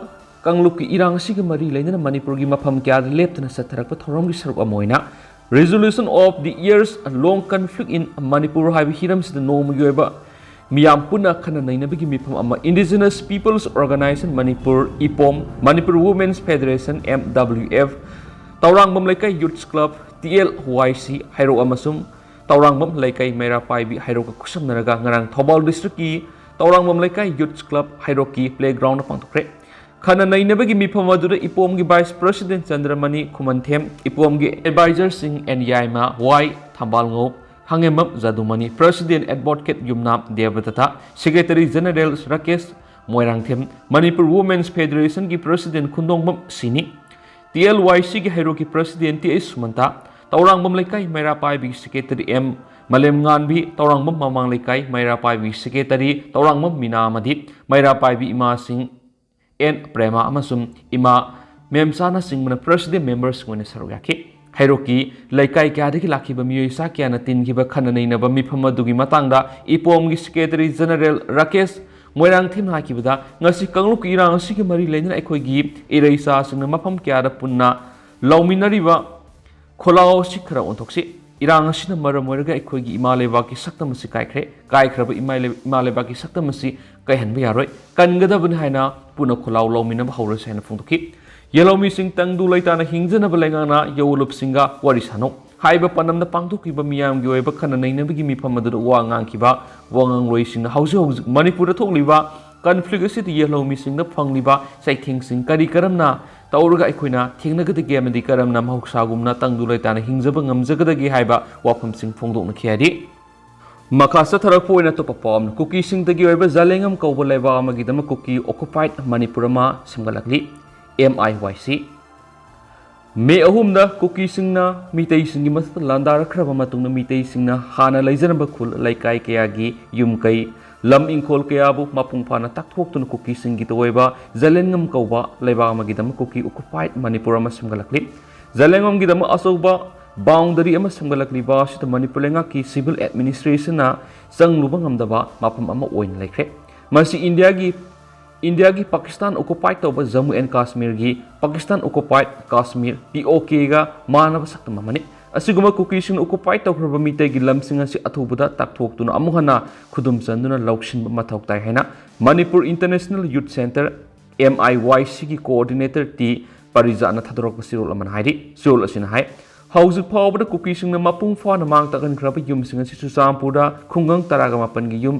ꯀꯥꯡꯂꯨꯞꯀꯤ ꯏꯔꯥꯡ ꯑꯁꯤꯒ ꯃꯔꯤ ꯂꯩꯅꯅ ꯃꯅꯤꯄꯨꯔꯒꯤ ꯃꯐꯝ ꯀꯌꯥꯗ ꯂꯦꯞꯇꯅ ꯆꯠꯊꯔꯛꯄ ꯊꯧꯔꯝꯒꯤ ꯁꯔꯨꯛ ꯑꯃ ꯑꯣꯏꯅ Resolution of the Years Long Conflict in Manipur ꯍꯥꯏꯕ ꯍꯤꯔꯝꯁꯤꯗ ꯅꯣꯡꯃꯒꯤ ꯑꯣꯏꯕ ꯃꯤꯌꯥꯝ ꯄꯨꯟꯅ ꯈꯟꯅ ꯅꯩꯅꯕꯒꯤ ꯃꯤꯐꯝ ꯑꯃ Indigenous Peoples Organization Manipur, ꯏꯄꯣꯝ, Manipur Women's Federation, M W F, Tourangbam ꯂꯩꯀꯥꯏ ꯌꯨꯠꯁ ꯀ꯭ꯂꯕ, ꯇꯤ ꯑꯦꯜ ꯋꯥꯏ ꯁꯤ, ꯍꯩꯔꯣꯛ ꯑꯃꯁꯨꯡ ꯇꯧꯔꯥꯡꯕꯝ ꯂꯩꯀꯥꯏ ꯃꯩꯔꯥ ꯄꯥꯏꯕꯤ ꯍꯩꯔꯣꯛꯀ ꯈꯨꯠꯁꯝꯅꯔꯒ ꯉꯔꯥꯡ ꯊꯧꯕꯥꯜ ꯗꯤꯁꯇ꯭ꯔꯤꯛꯀꯤ ꯇꯧꯔꯥꯡꯕꯝ ꯂꯩꯀꯥꯏ ꯌꯨꯠꯁ ꯀ꯭ꯂꯕ ꯍꯩꯔꯣꯛꯀꯤ ꯄ꯭ꯂꯦꯒ꯭ꯔꯥꯎꯟꯗ ꯄꯥꯡꯊꯣꯛꯈ꯭ꯔꯦ꯫ ꯈꯟꯅ ꯅꯩꯅꯕꯒꯤ ꯃꯤꯐꯝ ꯑꯗꯨꯗ ꯏꯄꯣꯝꯒꯤ ꯚꯥꯏꯁ ꯄ꯭ꯔꯁꯤꯗꯦꯟ ꯆꯟꯗ꯭ꯔꯃꯅꯤ ꯈꯨꯃꯟꯊꯦꯝ, ꯏꯄꯣꯝꯒꯤ ꯑꯦꯗꯚꯥꯏꯖꯔꯁꯤꯡ ꯑꯦꯟ ꯌꯥꯏꯃ, ꯋꯥꯏ ꯊꯝꯕꯥꯜꯉꯧ, ꯍꯪꯉꯦꯝꯕꯝ Jadumani, president advocate Yumnam Debadatta, secretary general Rakesh Moirangthem, Manipur women's ꯐꯦꯗꯔꯦꯁꯟꯒꯤ president Khundongbam Sini, T L Y ꯁꯤꯒꯤ ꯍꯩꯔꯣꯛꯀꯤ president T H Sumanta, Taurangbam ꯂꯩꯀꯥꯏ ꯃꯩꯔꯥ ꯄꯥꯏꯕꯤꯒꯤ ꯁꯦꯀ꯭ꯔꯦꯇꯔꯤ ꯑꯦꯝ ꯃꯂꯦꯝꯉꯥꯟꯕꯤ, ꯇꯧꯔꯥꯡꯕꯝ ꯃꯃꯥꯡ ꯂꯩꯀꯥꯏ ꯃꯩꯔꯥ ꯄꯥꯏꯕꯤꯒꯤ ꯁꯦꯀ꯭ꯔꯦꯇꯔꯤ ꯇꯧꯔꯥꯡꯕꯝ ꯃꯤꯅꯥ ꯑꯃꯗꯤ ꯃꯩꯔꯥ ꯄꯥꯏꯕꯤ ꯏꯃꯥꯁꯤꯡ ꯑꯦꯟ ꯄ꯭ꯔꯦꯃꯥ ꯑꯃꯁꯨꯡ ꯏꯃꯥ ꯃꯦꯝꯆꯥꯅꯆꯤꯡꯕꯅ ꯄ꯭ꯔꯁꯤꯗꯦꯟ ꯃꯦꯝꯕꯔꯁꯤꯡ ꯑꯣꯏꯅ ꯁꯔꯨꯛ ꯌꯥꯈꯤ꯫ ꯍꯩꯔꯣꯛꯀꯤ ꯂꯩꯀꯥꯏ ꯀꯌꯥꯗꯒꯤ ꯂꯥꯛꯈꯤꯕ ꯃꯤꯑꯣꯏ ꯆꯥ ꯀꯌꯥꯅ ꯇꯤꯟꯈꯤꯕ ꯈꯟꯅ ꯅꯩꯅꯕ ꯃꯤꯐꯝ ꯑꯗꯨꯒꯤ ꯃꯇꯥꯡꯗ ꯏꯄꯣꯝꯒꯤ ꯁꯦꯀ꯭ꯔꯦꯇꯔꯤ ꯖꯦꯅꯔꯦꯜ ꯔꯥꯀꯦꯁ ꯃꯣꯏꯔꯥꯡꯊꯦꯝꯅ ꯍꯥꯏꯈꯤꯕꯗ, ꯉꯁꯤ ꯀꯥꯡꯂꯨꯞꯀꯤ ꯏꯔꯥꯡ ꯑꯁꯤꯒꯤ ꯃꯔꯤ ꯂꯩꯅꯅ ꯑꯩꯈꯣꯏꯒꯤ ꯏꯔꯩꯆꯥꯁꯤꯡꯅ ꯃꯐꯝ ꯀꯌꯥꯗ ꯄꯨꯟꯅ ꯂꯧꯃꯤꯟꯅꯔꯤꯕ ꯈꯣꯜꯂꯥꯎ ꯑꯁꯤ ꯈꯔ ꯑꯣꯟꯊꯣꯛꯁꯤ꯫ ꯏꯔꯥꯡ ꯑꯁꯤꯅ ꯃꯔꯝ ꯑꯣꯏꯔꯒ ꯑꯩꯈꯣꯏꯒꯤ ꯏꯃꯥ ꯂꯩꯕꯥꯛꯀꯤ ꯁꯛꯇꯝ ꯑꯁꯤ ꯀꯥꯏꯈ꯭ꯔꯦ꯫ ꯀꯥꯏꯈ꯭ꯔꯕ ꯏꯃꯥ ꯂꯩ-, ꯏꯃꯥ ꯂꯩꯕꯥꯛꯀꯤ ꯁꯛꯇꯝ ꯑꯁꯤ ꯀꯥꯏꯍꯟꯕ ꯌꯥꯔꯣꯏ꯫ ꯀꯟꯒꯗꯕꯅꯤ ꯍꯥꯏꯅ ꯄꯨꯟꯅ ꯈꯣꯜꯂꯥꯎ ꯂꯧꯃꯤꯟꯅꯕ ꯍꯧꯔꯁꯤ ꯍꯥꯏꯅ ꯐꯣꯡꯗꯣꯛꯈꯤ꯫ ꯌꯦꯜꯍꯧꯃꯤꯁꯤꯡ ꯇꯪꯗꯨ ꯂꯩꯇꯥꯅ ꯍꯤꯡꯖꯅꯕ ꯂꯩꯉꯥꯛꯅ ꯌꯧꯋꯂꯨꯞꯁꯤꯡꯒ ꯋꯥꯔꯤ ꯁꯥꯅꯧ ꯍꯥꯏꯕ ꯄꯥꯟꯗꯝꯗ ꯄꯥꯡꯊꯣꯛꯈꯤꯕ ꯃꯤꯌꯥꯝꯒꯤ ꯑꯣꯏꯕ ꯈꯟꯅ ꯅꯩꯅꯕꯒꯤ ꯃꯤꯐꯝ ꯑꯗꯨꯗ ꯋꯥ ꯉꯥꯡꯈꯤꯕ ꯋꯥ ꯉꯥꯡꯂꯣꯏꯁꯤꯡꯅ ꯍꯧꯖꯤꯛ ꯍꯧꯖꯤꯛ ꯃꯅꯤꯄꯨꯔꯗ ꯊꯣꯛꯂꯤꯕ ꯀꯟꯐ꯭ꯂꯤꯛ ꯑꯁꯤꯗ ꯌꯦꯜꯍꯧꯃꯤꯁꯤꯡꯗ ꯐꯪꯂꯤꯕ ꯆꯩꯊꯦꯡꯁꯤꯡ ꯀꯔꯤ ꯀꯔꯝꯅ ꯇꯧꯔꯒ ꯑꯩꯈꯣꯏꯅ ꯊꯦꯡꯅꯒꯗꯒꯦ ꯑꯃꯗꯤ ꯀꯔꯝꯅ ꯃꯍꯧꯁꯥꯒꯨꯝꯅ ꯇꯪꯗꯨ ꯂꯩꯇꯥꯅ ꯍꯤꯡꯖꯕ ꯉꯝꯖꯒꯗꯒꯦ ꯍꯥꯏꯕ ꯋꯥꯐꯝꯁꯤꯡ ꯐꯣꯡꯗꯣꯛꯅꯈꯤ ꯍꯥꯏꯔꯤ꯫ ꯃꯈꯥ ꯆꯠꯊꯔꯛꯄ ꯑꯣꯏꯅ ꯑꯇꯣꯞꯄ ꯄꯥꯎ ꯑꯃꯅ, ꯀꯨꯀꯤꯁꯤꯡꯗꯒꯤ ꯑꯣꯏꯕ ꯖꯂꯦꯡꯉꯝ ꯀꯧꯕ ꯂꯩꯕꯥꯛ ꯑꯃꯒꯤꯗꯃꯛ ꯀꯨꯀꯤ ꯑꯣꯀꯨꯄꯥꯏꯠ ꯃꯅꯤꯄꯨꯔ ꯑꯃ ꯁꯦꯝꯒꯠꯂꯛꯂꯤ꯫ ꯑꯦꯝ ꯑꯥꯏ ꯋꯥꯏ ꯁꯤ꯫ ꯃꯦ ꯑꯍꯨꯝꯗ ꯀꯨꯀꯤꯁꯤꯡꯅ ꯃꯤꯇꯩꯁꯤꯡꯒꯤ ꯃꯊꯛꯇ ꯂꯥꯟꯗꯥꯔꯛꯈ꯭ꯔꯕ ꯃꯇꯨꯡꯗ, ꯃꯤꯇꯩꯁꯤꯡꯅ ꯍꯥꯟꯅ ꯂꯩꯖꯔꯝꯕ ꯈꯨꯜ ꯂꯩꯀꯥꯏ ꯀꯌꯥꯒꯤ ꯌꯨꯝ ꯀꯩ, ꯂꯝ ꯏꯪꯈꯣꯜ ꯀꯌꯥꯕꯨ ꯃꯄꯨꯡ ꯐꯥꯅ ꯇꯥꯛꯊꯣꯛꯇꯨꯅ ꯀꯨꯀꯤꯁꯤꯡꯒꯤ ꯑꯣꯏꯕ ꯖꯂꯦꯡꯉꯝ ꯀꯧꯕ ꯂꯩꯕꯥꯛ ꯑꯃꯒꯤꯗꯃꯛ ꯀꯨꯀꯤ ꯑꯣꯀꯨꯄꯥꯏꯠ ꯃꯅꯤꯄꯨꯔ ꯑꯃ ꯁꯦꯝꯒꯠꯂꯛꯂꯤ꯫ ꯖꯂꯦꯡꯉꯝꯒꯤꯗꯃꯛ ꯑꯆꯧꯕ ꯕꯥꯎꯟꯗꯔꯤ ꯑꯃ ꯁꯦꯝꯒꯠꯂꯛꯂꯤꯕ ꯑꯁꯤꯗ ꯃꯅꯤꯄꯨꯔ ꯂꯩꯉꯥꯛꯀꯤ ꯁꯤꯚꯤꯜ ꯑꯦꯗꯃꯤꯅꯤꯁꯇ꯭ꯔꯦꯁꯟꯅ ꯆꯪꯂꯨꯕ ꯉꯝꯗꯕ ꯃꯐꯝ ꯑꯃ ꯑꯣꯏꯅ ꯂꯩꯈ꯭ꯔꯦ꯫ ꯃꯁꯤ ꯏꯟꯗꯤꯌꯥꯒꯤ, ꯏꯟꯗꯤꯌꯥꯒꯤ ꯄꯥꯀꯤꯁꯇꯥꯟ ꯑꯣꯀꯨꯄꯥꯏꯠ ꯇꯧꯕ ꯖꯝꯃꯨ ꯑꯦꯟ ꯀꯥꯁꯃꯤꯔꯒꯤ ꯄꯥꯀꯤꯁꯇꯥꯟ ꯑꯣꯀꯨꯄꯥꯏꯠ ꯀꯥꯁꯃꯤꯔ, ꯄꯤ ꯑꯣ ꯀꯦꯒ ꯃꯥꯟꯅꯕ ꯁꯛꯇꯝ ꯑꯃꯅꯤ꯫ ꯑꯁꯤꯒꯨꯝꯕ ꯀꯨꯀꯤꯁꯤꯡꯅ ꯑꯣꯀꯨꯄꯥꯏꯠ ꯇꯧꯈ꯭ꯔꯕ ꯃꯤꯇꯩꯒꯤ ꯂꯝꯁꯤꯡ ꯑꯁꯤ ꯑꯊꯨꯕꯗ ꯇꯥꯛꯊꯣꯛꯇꯨꯅ ꯑꯃꯨꯛ ꯍꯟꯅ ꯈꯨꯗꯨꯝ ꯆꯟꯗꯨꯅ ꯂꯧꯁꯤꯟꯕ ꯃꯊꯧ ꯇꯥꯏ ꯍꯥꯏꯅ ꯃꯅꯤꯄꯨꯔ ꯏꯟꯇꯔꯅꯦꯁꯅꯦꯜ ꯌꯨꯠ ꯁꯦꯟꯇꯔ, ꯑꯦꯝ ꯑꯥꯏ ꯋꯥꯏ ꯁꯤꯒꯤ ꯀꯣꯑꯣꯔꯗꯤꯅꯦꯇꯔ ꯇꯤ ꯄꯔꯤꯖꯥꯠꯅ ꯊꯥꯗꯣꯔꯛꯄ ꯆꯦꯔꯣꯜ ꯑꯃꯅ ꯍꯥꯏꯔꯤ꯫ ꯆꯦꯔꯣꯜ ꯑꯁꯤꯅ ꯍꯥꯏ, ꯍꯧꯖꯤꯛ ꯐꯥꯎꯕꯗ ꯀꯨꯀꯤꯁꯤꯡꯅ ꯃꯄꯨꯡ ꯐꯥꯅ ꯃꯥꯡ ꯇꯥꯛꯍꯟꯈ꯭ꯔꯕ ꯌꯨꯝꯁꯤꯡ ꯑꯁꯤ ꯆꯨꯔꯆꯥꯟꯄꯨꯔꯗ ꯈꯨꯡꯒꯪ ꯇꯔꯥꯒ ꯃꯥꯄꯟꯒꯤ ꯌꯨꯝ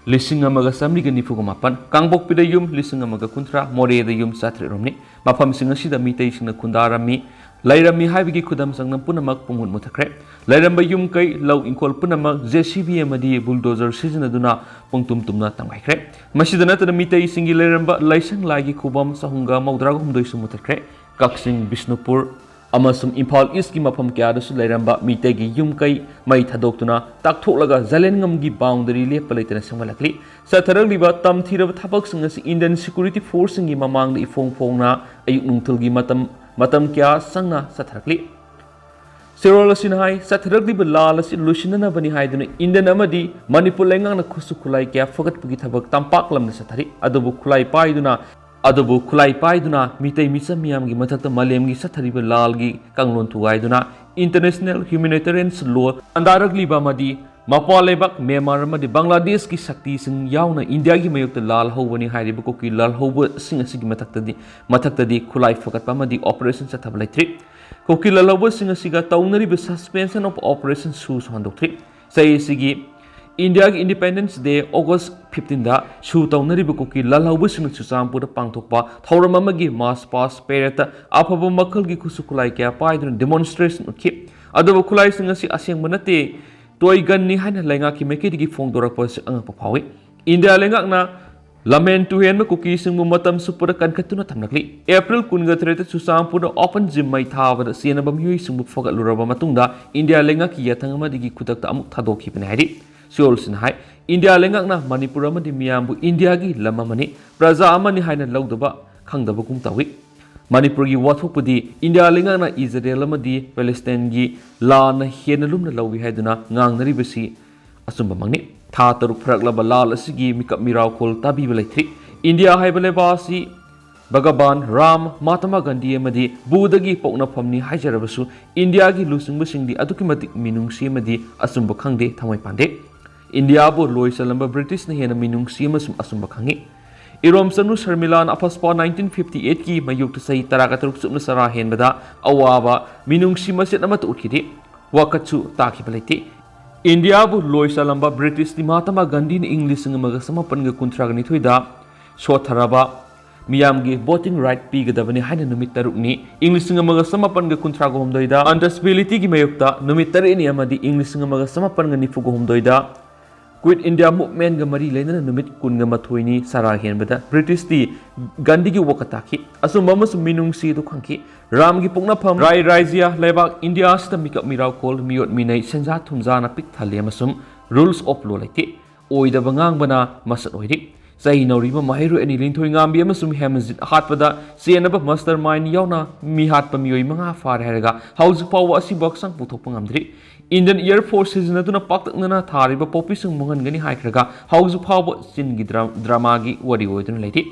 ꯂꯤꯁꯤꯡ ꯑꯃꯒ ꯆꯥꯃꯔꯤꯒ ꯅꯤꯐꯨꯒ ꯃꯥꯄꯟ, ꯀꯥꯡꯄꯣꯛꯄꯤꯗ ꯌꯨꯝ ꯂꯤꯁꯤꯡ ꯑꯃꯒ ꯀꯨꯟꯊ꯭ꯔꯥ, ꯃꯣꯔꯦꯗ ꯌꯨꯝ ꯆꯥꯇ꯭ꯔꯦꯠ ꯔꯣꯝꯅꯤ꯫ ꯃꯐꯝꯁꯤꯡ ꯑꯁꯤꯗ ꯃꯤꯇꯩꯁꯤꯡꯅ ꯈꯨꯟꯗꯥꯔꯝꯃꯤ꯫ ꯂꯩꯔꯝꯃꯤ ꯍꯥꯏꯕꯒꯤ ꯈꯨꯗꯝ ꯆꯥꯡꯗꯝ ꯄꯨꯝꯅꯃꯛ ꯄꯨꯡꯃꯨꯠ ꯃꯨꯠꯊꯠꯈ꯭ꯔꯦ꯫ ꯂꯩꯔꯝꯕ ꯌꯨꯝ ꯀꯩ, ꯂꯧ ꯏꯪꯈꯣꯜ ꯄꯨꯝꯅꯃꯛ J C B ꯑꯃꯗꯤ bulldozer ꯁꯤꯖꯤꯟꯅꯗꯨꯅ ꯄꯨꯡꯇꯨꯝ ꯇꯨꯝꯅ ꯇꯝꯈꯥꯏꯈ꯭ꯔꯦ꯫ ꯃꯁꯤꯗ ꯅꯠꯇꯅ ꯃꯤꯇꯩꯁꯤꯡꯒꯤ ꯂꯩꯔꯝꯕ ꯂꯥꯏꯁꯪ ꯂꯥꯏꯒꯤ ꯈꯨꯕꯝ ꯆꯍꯨꯝꯒ ꯃꯧꯗ꯭ꯔꯥꯒ ꯍꯨꯝꯗꯣꯏꯁꯨ ꯃꯨꯠꯊꯠꯈ꯭ꯔꯦ꯫ ꯀꯛꯆꯤꯡ, ꯕꯤꯁꯅꯨꯄꯨꯔ ꯑꯃꯁꯨꯡ ꯏꯝꯐꯥꯜ ꯏꯁꯀꯤ ꯃꯐꯝ ꯀꯌꯥꯗꯁꯨ ꯂꯩꯔꯝꯕ ꯃꯤꯇꯩꯒꯤ ꯌꯨꯝ ꯀꯩ ꯃꯩ ꯊꯥꯗꯣꯛꯇꯨꯅ ꯇꯥꯛꯊꯣꯛꯂꯒ ꯖꯂꯦꯟꯉꯝꯒꯤ boundary ꯂꯦꯞꯄ ꯂꯩꯇꯅ ꯁꯦꯝꯒꯠꯂꯛꯂꯤ꯫ ꯆꯠꯊꯔꯛꯂꯤꯕ ꯇꯝꯊꯤꯔꯕ ꯊꯕꯛꯁꯤꯡ ꯑꯁꯤ Indian security forceꯁꯤꯡꯒꯤ ꯃꯃꯥꯡꯗ ꯏꯐꯣꯡ ꯐꯣꯡꯅ ꯑꯌꯨꯛ ꯅꯨꯡꯊꯤꯜꯒꯤ ꯃꯇꯝ, ꯃꯇꯝ ꯀꯌꯥ ꯆꯪꯅ ꯆꯠꯊꯔꯛꯂꯤ꯫ ꯆꯦꯔꯣꯜ ꯑꯁꯤꯅ ꯍꯥꯏ, ꯆꯠꯊꯔꯛꯂꯤꯕ ꯂꯥꯜ ꯑꯁꯤ ꯂꯣꯏꯁꯤꯟꯅꯅꯕꯅꯤ ꯍꯥꯏꯗꯨꯅ Indian ꯑꯃꯗꯤ ꯃꯅꯤꯄꯨꯔ ꯂꯩꯉꯥꯛꯅ ꯈꯨꯠꯁꯨ ꯈꯨꯠꯂꯥꯏ ꯀꯌꯥ ꯐꯒꯠꯄꯒꯤ ꯊꯕꯛ ꯇꯝꯄꯥꯛ ꯂꯝꯗ ꯆꯠꯊꯔꯤ꯫ ꯑꯗꯨꯕꯨ ꯈꯨꯠꯂꯥꯏ ꯄꯥꯏꯗꯨꯅ, ꯑꯗꯨꯕꯨ ꯈꯨꯠꯂꯥꯏ ꯄꯥꯏꯗꯨꯅ ꯃꯤꯇꯩ ꯃꯤꯆꯝ ꯃꯤꯌꯥꯝꯒꯤ ꯃꯊꯛꯇ ꯃꯥꯂꯦꯝꯒꯤ ꯆꯠꯊꯔꯤꯕ ꯂꯥꯜꯒꯤ ꯀꯥꯡꯂꯣꯟ ꯊꯨꯒꯥꯏꯗꯨꯅ international humanitarian law ꯈꯨꯟꯗꯥꯔꯛꯂꯤꯕ ꯑꯃꯗꯤ ꯃꯄꯥꯟ ꯂꯩꯕꯥꯛ ꯃ꯭ꯌꯥꯟꯃꯥꯔ ꯑꯃꯗꯤ ꯕꯪꯒ꯭ꯂꯥꯗꯦꯁꯀꯤ ꯁꯛꯇꯤꯁꯤꯡ ꯌꯥꯎꯅ ꯏꯟꯗꯤꯌꯥꯒꯤ ꯃꯥꯌꯣꯛꯇ ꯂꯥꯜ ꯍꯧꯕꯅꯤ ꯍꯥꯏꯔꯤꯕ ꯀꯨꯀꯤ ꯂꯥꯜꯍꯧꯕꯁꯤꯡ ꯑꯁꯤꯒꯤ ꯃꯊꯛꯇꯗꯤ, ꯃꯊꯛꯇꯗꯤ ꯈꯨꯠꯂꯥꯏ ꯐꯒꯠꯄ ꯑꯃꯗꯤ operation ꯆꯠꯊꯕ ꯂꯩꯇ꯭ꯔꯤ꯫ ꯀꯨꯀꯤ ꯂꯥꯜꯍꯧꯕꯁꯤꯡ ꯑꯁꯤꯒ ꯇꯧꯅꯔꯤꯕ suspension of operation ꯁꯨꯁꯨ ꯍꯟꯗꯣꯛꯇ꯭ꯔꯤ꯫ ꯆꯍꯤ ꯑꯁꯤꯒꯤ ꯏꯟꯗꯤꯌꯥꯒꯤ Independence Day August fifteenꯗ ꯁꯨ ꯇꯧꯅꯔꯤꯕ ꯀꯨꯀꯤ ꯂꯥꯜꯍꯧꯕꯁꯤꯡꯅ ꯆꯨꯔꯆꯥꯟꯄꯨꯔꯗ ꯄꯥꯡꯊꯣꯛꯄ ꯊꯧꯔꯝ ꯑꯃꯒꯤ march past paradeꯇ ꯑꯐꯕ ꯃꯈꯜꯒꯤ ꯈꯨꯠꯁꯨ ꯈꯨꯠꯂꯥꯏ ꯀꯌꯥ ꯄꯥꯏꯗꯨꯅ demonstration ꯎꯠꯈꯤ꯫ ꯑꯗꯨꯕꯨ ꯈꯨꯠꯂꯥꯏꯁꯤꯡ ꯑꯁꯤ ꯑꯁꯦꯡꯕ ꯅꯠꯇꯦ, toy gunꯅꯤ ꯍꯥꯏꯅ ꯂꯩꯉꯥꯛꯀꯤ ꯃꯥꯏꯀꯩꯗꯒꯤ ꯐꯣꯡꯗꯣꯔꯛꯄ ꯑꯁꯤ ꯑꯉꯛꯄ ꯐꯥꯎꯏ꯫ ꯏꯟꯗꯤꯌꯥ ꯂꯩꯉꯥꯛꯅ ꯂꯝꯍꯦꯟ ꯇꯨꯍꯦꯟꯕ ꯀꯨꯀꯤꯁꯤꯡꯕꯨ ꯃꯇꯝ ꯆꯨꯞꯄꯗ ꯀꯟꯈꯠꯇꯨꯅ ꯊꯝꯂꯛꯂꯤ꯫ April ꯀꯨꯟꯒ ꯇꯔꯦꯠꯇ ꯆꯨꯔꯆꯥꯟꯄꯨꯔꯗ open gym ꯃꯩ ꯊꯥꯕꯗ ꯆꯦꯟꯅꯕ ꯃꯤꯑꯣꯏꯁꯤꯡꯕꯨ ꯐꯒꯠꯂꯨꯔꯕ ꯃꯇꯨꯡꯗ ꯏꯟꯗꯤꯌꯥ ꯂꯩꯉꯥꯛꯀꯤ ꯌꯥꯊꯪ ꯑꯃꯗꯒꯤ ꯈꯨꯗꯛꯇ ꯑꯃꯨꯛ ꯊꯥꯗꯣꯛꯈꯤꯕꯅꯤ ꯍꯥꯏꯔꯤ꯫ ꯆꯦꯔꯣꯜꯁꯤꯅ ꯍꯥꯏ, ꯏꯟꯗꯤꯌꯥ ꯂꯩꯉꯥꯛꯅ ꯃꯅꯤꯄꯨꯔ ꯑꯃꯗꯤ ꯃꯤꯌꯥꯝꯕꯨ ꯏꯟꯗꯤꯌꯥꯒꯤ ꯂꯝ ꯑꯃꯅꯤ, ꯄ꯭ꯔꯖꯥ ꯑꯃꯅꯤ ꯍꯥꯏꯅ ꯂꯧꯗꯕ, ꯈꯪꯗꯕꯒꯨꯝ ꯇꯧꯏ꯫ ꯃꯅꯤꯄꯨꯔꯒꯤ ꯋꯥꯊꯣꯛꯄꯨꯗꯤ ꯏꯟꯗꯤꯌꯥ ꯂꯩꯉꯥꯛꯅ ꯏꯖꯔꯦꯜ ꯑꯃꯗꯤ ꯄꯦꯂꯦꯁꯇꯥꯏꯟꯒꯤ ꯂꯥꯟꯅ ꯍꯦꯟꯅ ꯂꯨꯝꯅ ꯂꯧꯏ ꯍꯥꯏꯗꯨꯅ ꯉꯥꯡꯅꯔꯤꯕꯁꯤ ꯑꯆꯨꯝꯕꯃꯛꯅꯤ꯫ ꯊꯥ ꯇꯔꯨꯛ ꯐꯥꯔꯛꯂꯕ ꯂꯥꯜ ꯑꯁꯤꯒꯤ ꯃꯤꯀꯞ ꯃꯤꯔꯥꯎꯈꯣꯜ ꯇꯥꯕꯤꯕ ꯂꯩꯇ꯭ꯔꯤ꯫ ꯏꯟꯗꯤꯌꯥ ꯍꯥꯏꯕ ꯂꯩꯕꯥꯛ ꯑꯁꯤ ꯚꯒꯕꯥꯟ ꯔꯥꯝ, ꯃꯍꯥꯇꯃꯥ ꯒꯥꯟꯙꯤ ꯑꯃꯗꯤ ꯕꯨꯙꯒꯤ ꯄꯣꯛꯅꯐꯝꯅꯤ ꯍꯥꯏꯖꯔꯕꯁꯨ ꯏꯟꯗꯤꯌꯥꯒꯤ ꯂꯨꯆꯤꯡꯕꯁꯤꯡꯗꯤ ꯑꯗꯨꯛꯀꯤ ꯃꯇꯤꯛ ꯃꯤꯅꯨꯡꯁꯤ ꯑꯃꯗꯤ ꯑꯆꯨꯝꯕ ꯈꯪꯗꯦ, ꯊꯃꯣꯏ ꯄꯥꯟꯗꯦ꯫ ꯏꯟꯗꯤꯌꯥꯕꯨ ꯂꯣꯏ ꯆꯜꯂꯝꯕ ꯕ꯭ꯔꯤꯇꯤꯁꯅ ꯍꯦꯟꯅ ꯃꯤꯅꯨꯡꯁꯤ ꯑꯃꯁꯨꯡ ꯑꯆꯨꯝꯕ ꯈꯪꯉꯤ꯫ ꯏꯔꯣꯝꯆꯅꯨ ꯁꯔꯃꯤꯂꯥꯅ ꯑꯐꯁꯄꯥ nineteen fifty eightꯀꯤ ꯃꯌꯣꯛꯇ ꯆꯍꯤ ꯇꯔꯥꯒ ꯇꯔꯨꯛ ꯆꯨꯞꯅ ꯆꯔꯥ ꯍꯦꯟꯕꯗ ꯑꯋꯥꯕ, ꯃꯤꯅꯨꯡꯁꯤ ꯃꯆꯦꯠ ꯑꯃꯠꯇ ꯎꯠꯈꯤꯗꯦ꯫ ꯋꯥꯀꯠꯁꯨ ꯇꯥꯈꯤꯕ ꯂꯩꯇꯦ꯫ ꯏꯟꯗꯤꯌꯥꯕꯨ ꯂꯣꯏ ꯆꯜꯂꯝꯕ ꯕ꯭ꯔꯤꯇꯤꯁꯇꯤ ꯃꯍꯥꯇꯃꯥ ꯒꯥꯟꯙꯤꯅ ꯏꯪ ꯂꯤꯁꯤꯡ ꯑꯃꯒ ꯆꯃꯥꯄꯟꯒ ꯀꯨꯟꯊ꯭ꯔꯥꯒ ꯅꯤꯊꯣꯏꯗ ꯁꯣꯠꯊꯔꯕ ꯃꯤꯌꯥꯝꯒꯤ voting right ꯄꯤꯒꯗꯕꯅꯤ ꯍꯥꯏꯅ ꯅꯨꯃꯤꯠ ꯇꯔꯨꯛꯅꯤ꯫ ꯏꯪ ꯂꯤꯁꯤꯡ ꯑꯃꯒ ꯆꯃꯥꯄꯟꯒ ꯀꯨꯟꯊ꯭ꯔꯥꯒ ꯍꯨꯝꯗꯣꯏꯗ Under Civility ꯒꯤ ꯃꯥꯌꯣꯛꯇ ꯅꯨꯃꯤꯠ ꯇꯔꯦꯠꯅꯤ ꯑꯃꯗꯤ ꯏꯪ ꯂꯤꯁꯤꯡ ꯑꯃꯒ ꯆꯃꯥꯄꯟꯒ ꯅꯤꯐꯨꯒ ꯍꯨꯝꯗꯣꯏꯗ Quit India Movement ꯒ ꯃꯔꯤ ꯂꯩꯅꯅ ꯅꯨꯃꯤꯠ ꯀꯨꯟꯒ ꯃꯥꯊꯣꯏꯅꯤ ꯆꯔꯥ ꯍꯦꯟꯕꯗ British ꯇꯤ ꯒꯥꯟꯙꯤꯒꯤ ꯋꯥꯀꯠ ꯇꯥꯈꯤ꯫ ꯑꯆꯨꯝꯕ ꯑꯃꯁꯨꯡ ꯃꯤꯅꯨꯡꯁꯤ ꯑꯗꯨ ꯈꯪꯈꯤ꯫ ꯔꯥꯝꯒꯤ ꯄꯣꯛꯅꯐꯝ ꯔꯥꯏ ꯔꯥꯏꯖ꯭ꯌ ꯂꯩꯕꯥꯛ ꯏꯟꯗꯤꯌꯥ ꯑꯁꯤꯗ ꯃꯤꯀꯞ ꯃꯤꯔꯥꯎꯈꯣꯜ, ꯃꯤꯑꯣꯠ ꯃꯤꯅꯩ, ꯁꯦꯟꯖꯥ ꯊꯨꯝꯖꯥꯅ ꯄꯤꯛ ꯊꯜꯂꯤ ꯑꯃꯁꯨꯡ rule of law ꯂꯩꯇꯦ꯫ ꯑꯣꯏꯗꯕ ꯉꯥꯡꯕꯅ ꯃꯁꯛ ꯑꯣꯏꯔꯤ꯫ ꯆꯍꯤ ꯅꯧꯔꯤꯕ ꯃꯍꯩꯔꯣꯏ ꯑꯅꯤ ꯂꯤꯟꯊꯣꯏꯉꯥꯝꯕꯤ ꯑꯃꯁꯨꯡ ꯍꯦꯃꯖꯤꯠ ꯍꯥꯠꯄꯗ ꯆꯦꯟꯅꯕ mastermind ꯌꯥꯎꯅ ꯃꯤ ꯍꯥꯠꯄ ꯃꯤꯑꯣꯏ ꯃꯉꯥ ꯐꯥꯔꯦ ꯍꯥꯏꯔꯒ ꯍꯧꯖꯤꯛ ꯐꯥꯎꯕ ꯑꯁꯤꯕꯨ ꯍꯛꯆꯥꯡ ꯄꯨꯊꯣꯛꯄ ꯉꯝꯗ꯭ꯔꯤ꯫ Indian Air Force ꯁꯤꯖꯤꯟꯅꯗꯨꯅ ꯄꯥꯛꯇꯛꯅꯅ ꯊꯥꯔꯤꯕ ꯄꯣꯄꯤꯁꯤꯡ ꯃꯨꯡꯍꯟꯒꯅꯤ ꯍꯥꯏꯈ꯭ꯔꯒ ꯍꯧꯖꯤꯛ ꯐꯥꯎꯕ ꯆꯤꯟꯒꯤ ꯗ꯭ꯔ-, drama ꯒꯤ ꯋꯥꯔꯤ ꯑꯣꯏꯗꯨꯅ ꯂꯩꯔꯤ꯫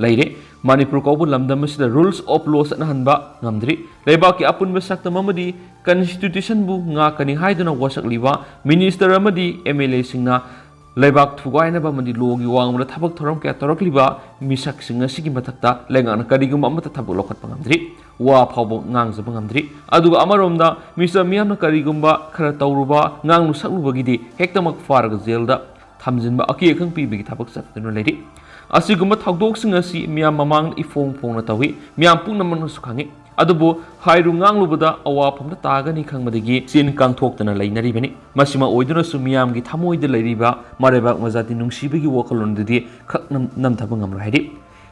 ꯂꯩꯔꯦ꯫ ꯃꯅꯤꯄꯨꯔ ꯀꯧꯕ ꯂꯝꯗꯝ ꯑꯁꯤꯗ rule of law ꯆꯠꯅꯍꯟꯕ ꯉꯝꯗ꯭ꯔꯤ꯫ ꯂꯩꯕꯥꯛꯀꯤ ꯑꯄꯨꯟꯕ ꯁꯛꯇꯝ ꯑꯃꯗꯤ constitution ꯕꯨ ꯉꯥꯛꯀꯅꯤ ꯍꯥꯏꯗꯨꯅ ꯋꯥꯁꯛꯂꯤꯕ minister ꯑꯃꯗꯤ MLA ꯁꯤꯡꯅ ꯂꯩꯕꯥꯛ ꯊꯨꯒꯥꯏꯅꯕ ꯑꯃꯗꯤ law ꯒꯤ ꯋꯥꯡꯃꯗ ꯊꯕꯛ ꯊꯧꯔꯝ ꯀꯌꯥ ꯇꯧꯔꯛꯂꯤꯕ ꯃꯤꯁꯛꯁꯤꯡ ꯑꯁꯤꯒꯤ ꯃꯊꯛꯇ ꯂꯩꯉꯥꯛꯅ ꯀꯔꯤꯒꯨꯝꯕ ꯑꯃꯠꯇ ꯊꯕꯛ ꯂꯧꯈꯠꯄ ꯉꯝꯗ꯭ꯔꯤ꯫ ꯋꯥ ꯐꯥꯎꯕ ꯉꯥꯡꯖꯕ ꯉꯝꯗ꯭ꯔꯤ꯫ ꯑꯗꯨꯒ ꯑꯃꯔꯣꯝꯗ minister ꯃꯤꯌꯥꯝꯅ ꯀꯔꯤꯒꯨꯝꯕ ꯈꯔ ꯇꯧꯔꯨꯕ, ꯉꯥꯡꯂꯨ ꯁꯛꯂꯨꯕꯒꯤꯗꯤ ꯍꯦꯛꯇꯃꯛ ꯐꯥꯔꯒ jail ꯗ ꯊꯝꯖꯤꯟꯕ, ꯑꯀꯤ ꯑꯈꯪ ꯄꯤꯕꯒꯤ ꯊꯕꯛ ꯆꯠꯊꯗꯨꯅ ꯂꯩꯔꯤ꯫ ꯑꯁꯤꯒꯨꯝꯕ ꯊꯧꯗꯣꯛꯁꯤꯡ ꯑꯁꯤ ꯃꯤꯌꯥꯝ ꯃꯃꯥꯡꯗ ꯏꯐꯣꯡ ꯐꯣꯡꯅ ꯇꯧꯏ, ꯃꯤꯌꯥꯝ ꯄꯨꯝꯅꯃꯛꯅꯁꯨ ꯈꯪꯏ꯫ ꯑꯗꯨꯕꯨ ꯍꯥꯏꯔꯨ ꯉꯥꯡꯂꯨꯕꯗ ꯑꯋꯥꯐꯝꯗ ꯇꯥꯒꯅꯤ ꯈꯪꯕꯗꯒꯤ ꯆꯤꯟ ꯀꯥꯡꯊꯣꯛꯇꯅ ꯂꯩꯅꯔꯤꯕꯅꯤ꯫ ꯃꯁꯤꯃ ꯑꯣꯏꯗꯨꯅꯁꯨ ꯃꯤꯌꯥꯝꯒꯤ ꯊꯃꯣꯏꯗ ꯂꯩꯔꯤꯕ ꯃꯔꯩꯕꯥꯛ ꯃꯖꯥꯇꯤ ꯅꯨꯡꯁꯤꯕꯒꯤ ꯋꯥꯈꯜꯂꯣꯟꯗꯨꯗꯤ ꯈꯛ ꯅꯝ-, ꯅꯝꯊꯕ ꯉꯝꯂꯣꯏ ꯍꯥꯏꯔꯤ꯫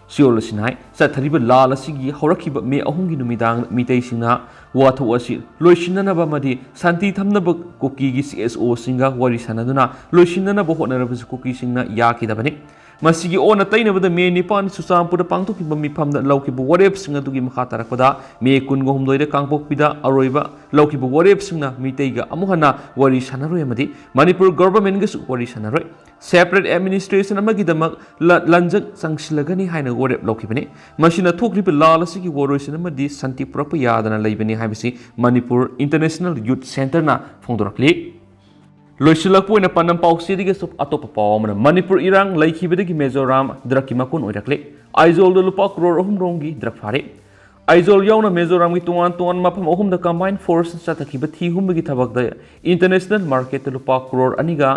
ꯁꯤꯑꯣꯜ ꯑꯁꯤꯅ ꯍꯥꯏ, ꯆꯠꯊꯔꯤꯕ ꯂꯥꯜ ꯑꯁꯤꯒꯤ ꯍꯧꯔꯛꯈꯤꯕ ꯃꯦ ꯑꯍꯨꯝꯒꯤ ꯅꯨꯃꯤꯗꯥꯡ ꯃꯤꯇꯩꯁꯤꯡꯅ ꯋꯥꯊꯣꯛ ꯑꯁꯤ ꯂꯣꯏꯁꯤꯟꯅꯅꯕ ꯑꯃꯗꯤ ꯁꯥꯟꯇꯤ ꯊꯝꯅꯕ ꯀꯨꯀꯤꯒꯤ CSO ꯁꯤꯡꯒ ꯋꯥꯔꯤ ꯁꯥꯟꯅꯗꯨꯅ ꯂꯣꯏꯁꯤꯟꯅꯅꯕ ꯍꯣꯠꯅꯔꯕꯁꯨ ꯀꯨꯀꯤꯁꯤꯡꯅ ꯌꯥꯈꯤꯗꯕꯅꯤ꯫ ꯃꯁꯤꯒꯤ ꯑꯣꯟꯅ ꯇꯩꯅꯕꯗ ꯃꯦ ꯅꯤꯄꯥꯟ ꯆꯨꯔꯆꯥꯟꯄꯨꯔꯗ ꯄꯥꯡꯊꯣꯛꯈꯤꯕ ꯃꯤꯐꯝꯗ ꯂꯧꯈꯤꯕ ꯋꯥꯔꯦꯞꯁꯤꯡ ꯑꯗꯨꯒꯤ ꯃꯈꯥ ꯇꯥꯔꯛꯄꯗ ꯃꯦ ꯀꯨꯟꯒ ꯍꯨꯝꯗꯣꯏꯗ ꯀꯥꯡꯄꯣꯛꯄꯤꯗ ꯑꯔꯣꯏꯕ ꯂꯧꯈꯤꯕ ꯋꯥꯔꯦꯞꯁꯤꯡꯅ ꯃꯤꯇꯩꯒ ꯑꯃꯨꯛ ꯍꯟꯅ ꯋꯥꯔꯤ ꯁꯥꯟꯅꯔꯣꯏ ꯑꯃꯗꯤ ꯃꯅꯤꯄꯨꯔ government ꯒꯁꯨ ꯋꯥꯔꯤ ꯁꯥꯟꯅꯔꯣꯏ꯫ Separate administration ꯑꯃꯒꯤꯗꯃꯛ ꯂ-, ꯂꯟꯖꯪ ꯆꯪꯁꯤꯜꯂꯒꯅꯤ ꯍꯥꯏꯅ ꯋꯥꯔꯦꯞ ꯂꯧꯈꯤꯕꯅꯤ꯫ ꯃꯁꯤꯅ ꯊꯣꯛꯂꯤꯕ ꯂꯥꯜ ꯑꯁꯤꯒꯤ ꯋꯥꯔꯣꯏꯁꯤꯟ ꯑꯃꯗꯤ ꯁꯥꯟꯇꯤ ꯄꯨꯔꯛꯄ ꯌꯥꯗꯅ ꯂꯩꯕꯅꯤ ꯍꯥꯏꯕꯁꯤ ꯃꯅꯤꯄꯨꯔ International Youth Centre ꯅ ꯐꯣꯡꯗꯣꯔꯛꯂꯤ꯫ ꯂꯣꯏꯁꯤꯜꯂꯛꯄ ꯑꯣꯏꯅ ꯄꯥꯟꯗꯝ ꯄꯥꯎꯆꯦꯗꯒꯤꯁꯨ ꯑꯇꯣꯞꯄ ꯄꯥꯎ ꯑꯃꯅ ꯃꯅꯤꯄꯨꯔ ꯏꯔꯥꯡ ꯂꯩꯈꯤꯕꯗꯒꯤ ꯃꯤꯖꯣꯔꯥꯝ drug ꯀꯤ ꯃꯀꯣꯟ ꯑꯣꯏꯔꯛꯂꯦ꯫ ꯑꯥꯏꯖꯣꯜꯗ ꯂꯨꯄꯥ ꯀ꯭ꯔꯣꯔ ꯑꯍꯨꯝ ꯔꯣꯝꯒꯤ drug ꯐꯥꯔꯦ꯫ ꯑꯥꯏꯖꯣꯜ ꯌꯥꯎꯅ ꯃꯤꯖꯣꯔꯥꯝꯒꯤ ꯇꯣꯉꯥꯟ ꯇꯣꯉꯥꯟꯕ ꯃꯐꯝ ꯑꯍꯨꯝꯗ combined force ꯆꯠꯊꯈꯤꯕ ꯊꯤ ꯍꯨꯝꯕꯒꯤ ꯊꯕꯛꯇ international market ꯇ ꯂꯨꯄꯥ ꯀ꯭ꯔꯣꯔ ꯑꯅꯤꯒ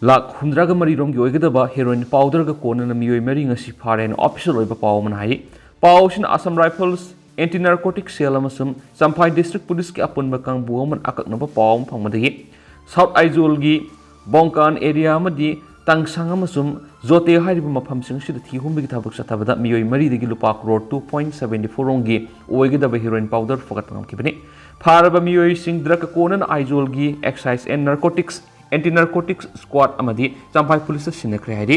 ꯂꯥꯈ ꯍꯨꯝꯗ꯭ꯔꯥꯒ ꯃꯔꯤ ꯔꯣꯝꯒꯤ ꯑꯣꯏꯒꯗꯕ ꯍꯦꯔꯣꯏꯟ ꯄꯥꯎꯗꯔꯒ ꯀꯣꯟꯅꯅ ꯃꯤꯑꯣꯏ ꯃꯔꯤ ꯉꯁꯤ ꯐꯥꯔꯦ ꯍꯥꯏꯅ ꯑꯣꯐꯤꯁꯤꯌꯦꯜ ꯑꯣꯏꯕ ꯄꯥꯎ ꯑꯃꯅ ꯍꯥꯏꯔꯤ꯫ ꯄꯥꯎ ꯑꯁꯤꯅ Assam Rifles Anti Narcotic Cell ꯑꯃꯁꯨꯡ ꯆꯝꯐꯥꯏ ꯗꯤꯁꯇ꯭ꯔꯤꯛ ꯄꯨꯂꯤꯁꯀꯤ ꯑꯄꯨꯟꯕ ꯀꯥꯡꯕꯨ ꯑꯃꯅ ꯑꯀꯛꯅꯕ ꯄꯥꯎ ꯑꯃ ꯐꯪꯕꯗꯒꯤ ꯁꯥꯎꯠ ꯑꯥꯏꯖꯣꯜꯒꯤ ꯕꯣꯡꯀꯥꯟ ꯑꯦꯔꯤꯌꯥ ꯑꯃꯗꯤ ꯇꯥꯡꯁꯥꯡ ꯑꯃꯁꯨꯡ ꯖꯣꯇꯦ ꯍꯥꯏꯔꯤꯕ ꯃꯐꯝꯁꯤꯡ ꯑꯁꯤꯗ ꯊꯤꯍꯨꯝꯕꯒꯤ ꯊꯕꯛ ꯆꯠꯊꯕꯗ ꯃꯤꯑꯣꯏ ꯃꯔꯤꯗꯒꯤ ꯂꯨꯄꯥ crore two point seventy four ꯔꯣꯝꯒꯤ ꯑꯣꯏꯒꯗꯕ ꯍꯦꯔꯣꯏꯟ ꯄꯥꯎꯗꯔ ꯐꯒꯠꯄ ꯉꯝꯈꯤꯕꯅꯤ꯫ ꯐꯥꯔꯕ ꯃꯤꯑꯣꯏꯁꯤꯡ ꯗ꯭ꯔꯒ ꯀꯣꯟꯅꯅ ꯑꯥꯏꯖꯣꯜꯒꯤ Excise and Narcotics, Anti Narcotics Squad ꯑꯃꯗꯤ ꯆꯝꯐꯥꯏ ꯄꯨꯂꯤꯁꯇ ꯁꯤꯟꯅꯈ꯭ꯔꯦ ꯍꯥꯏꯔꯤ꯫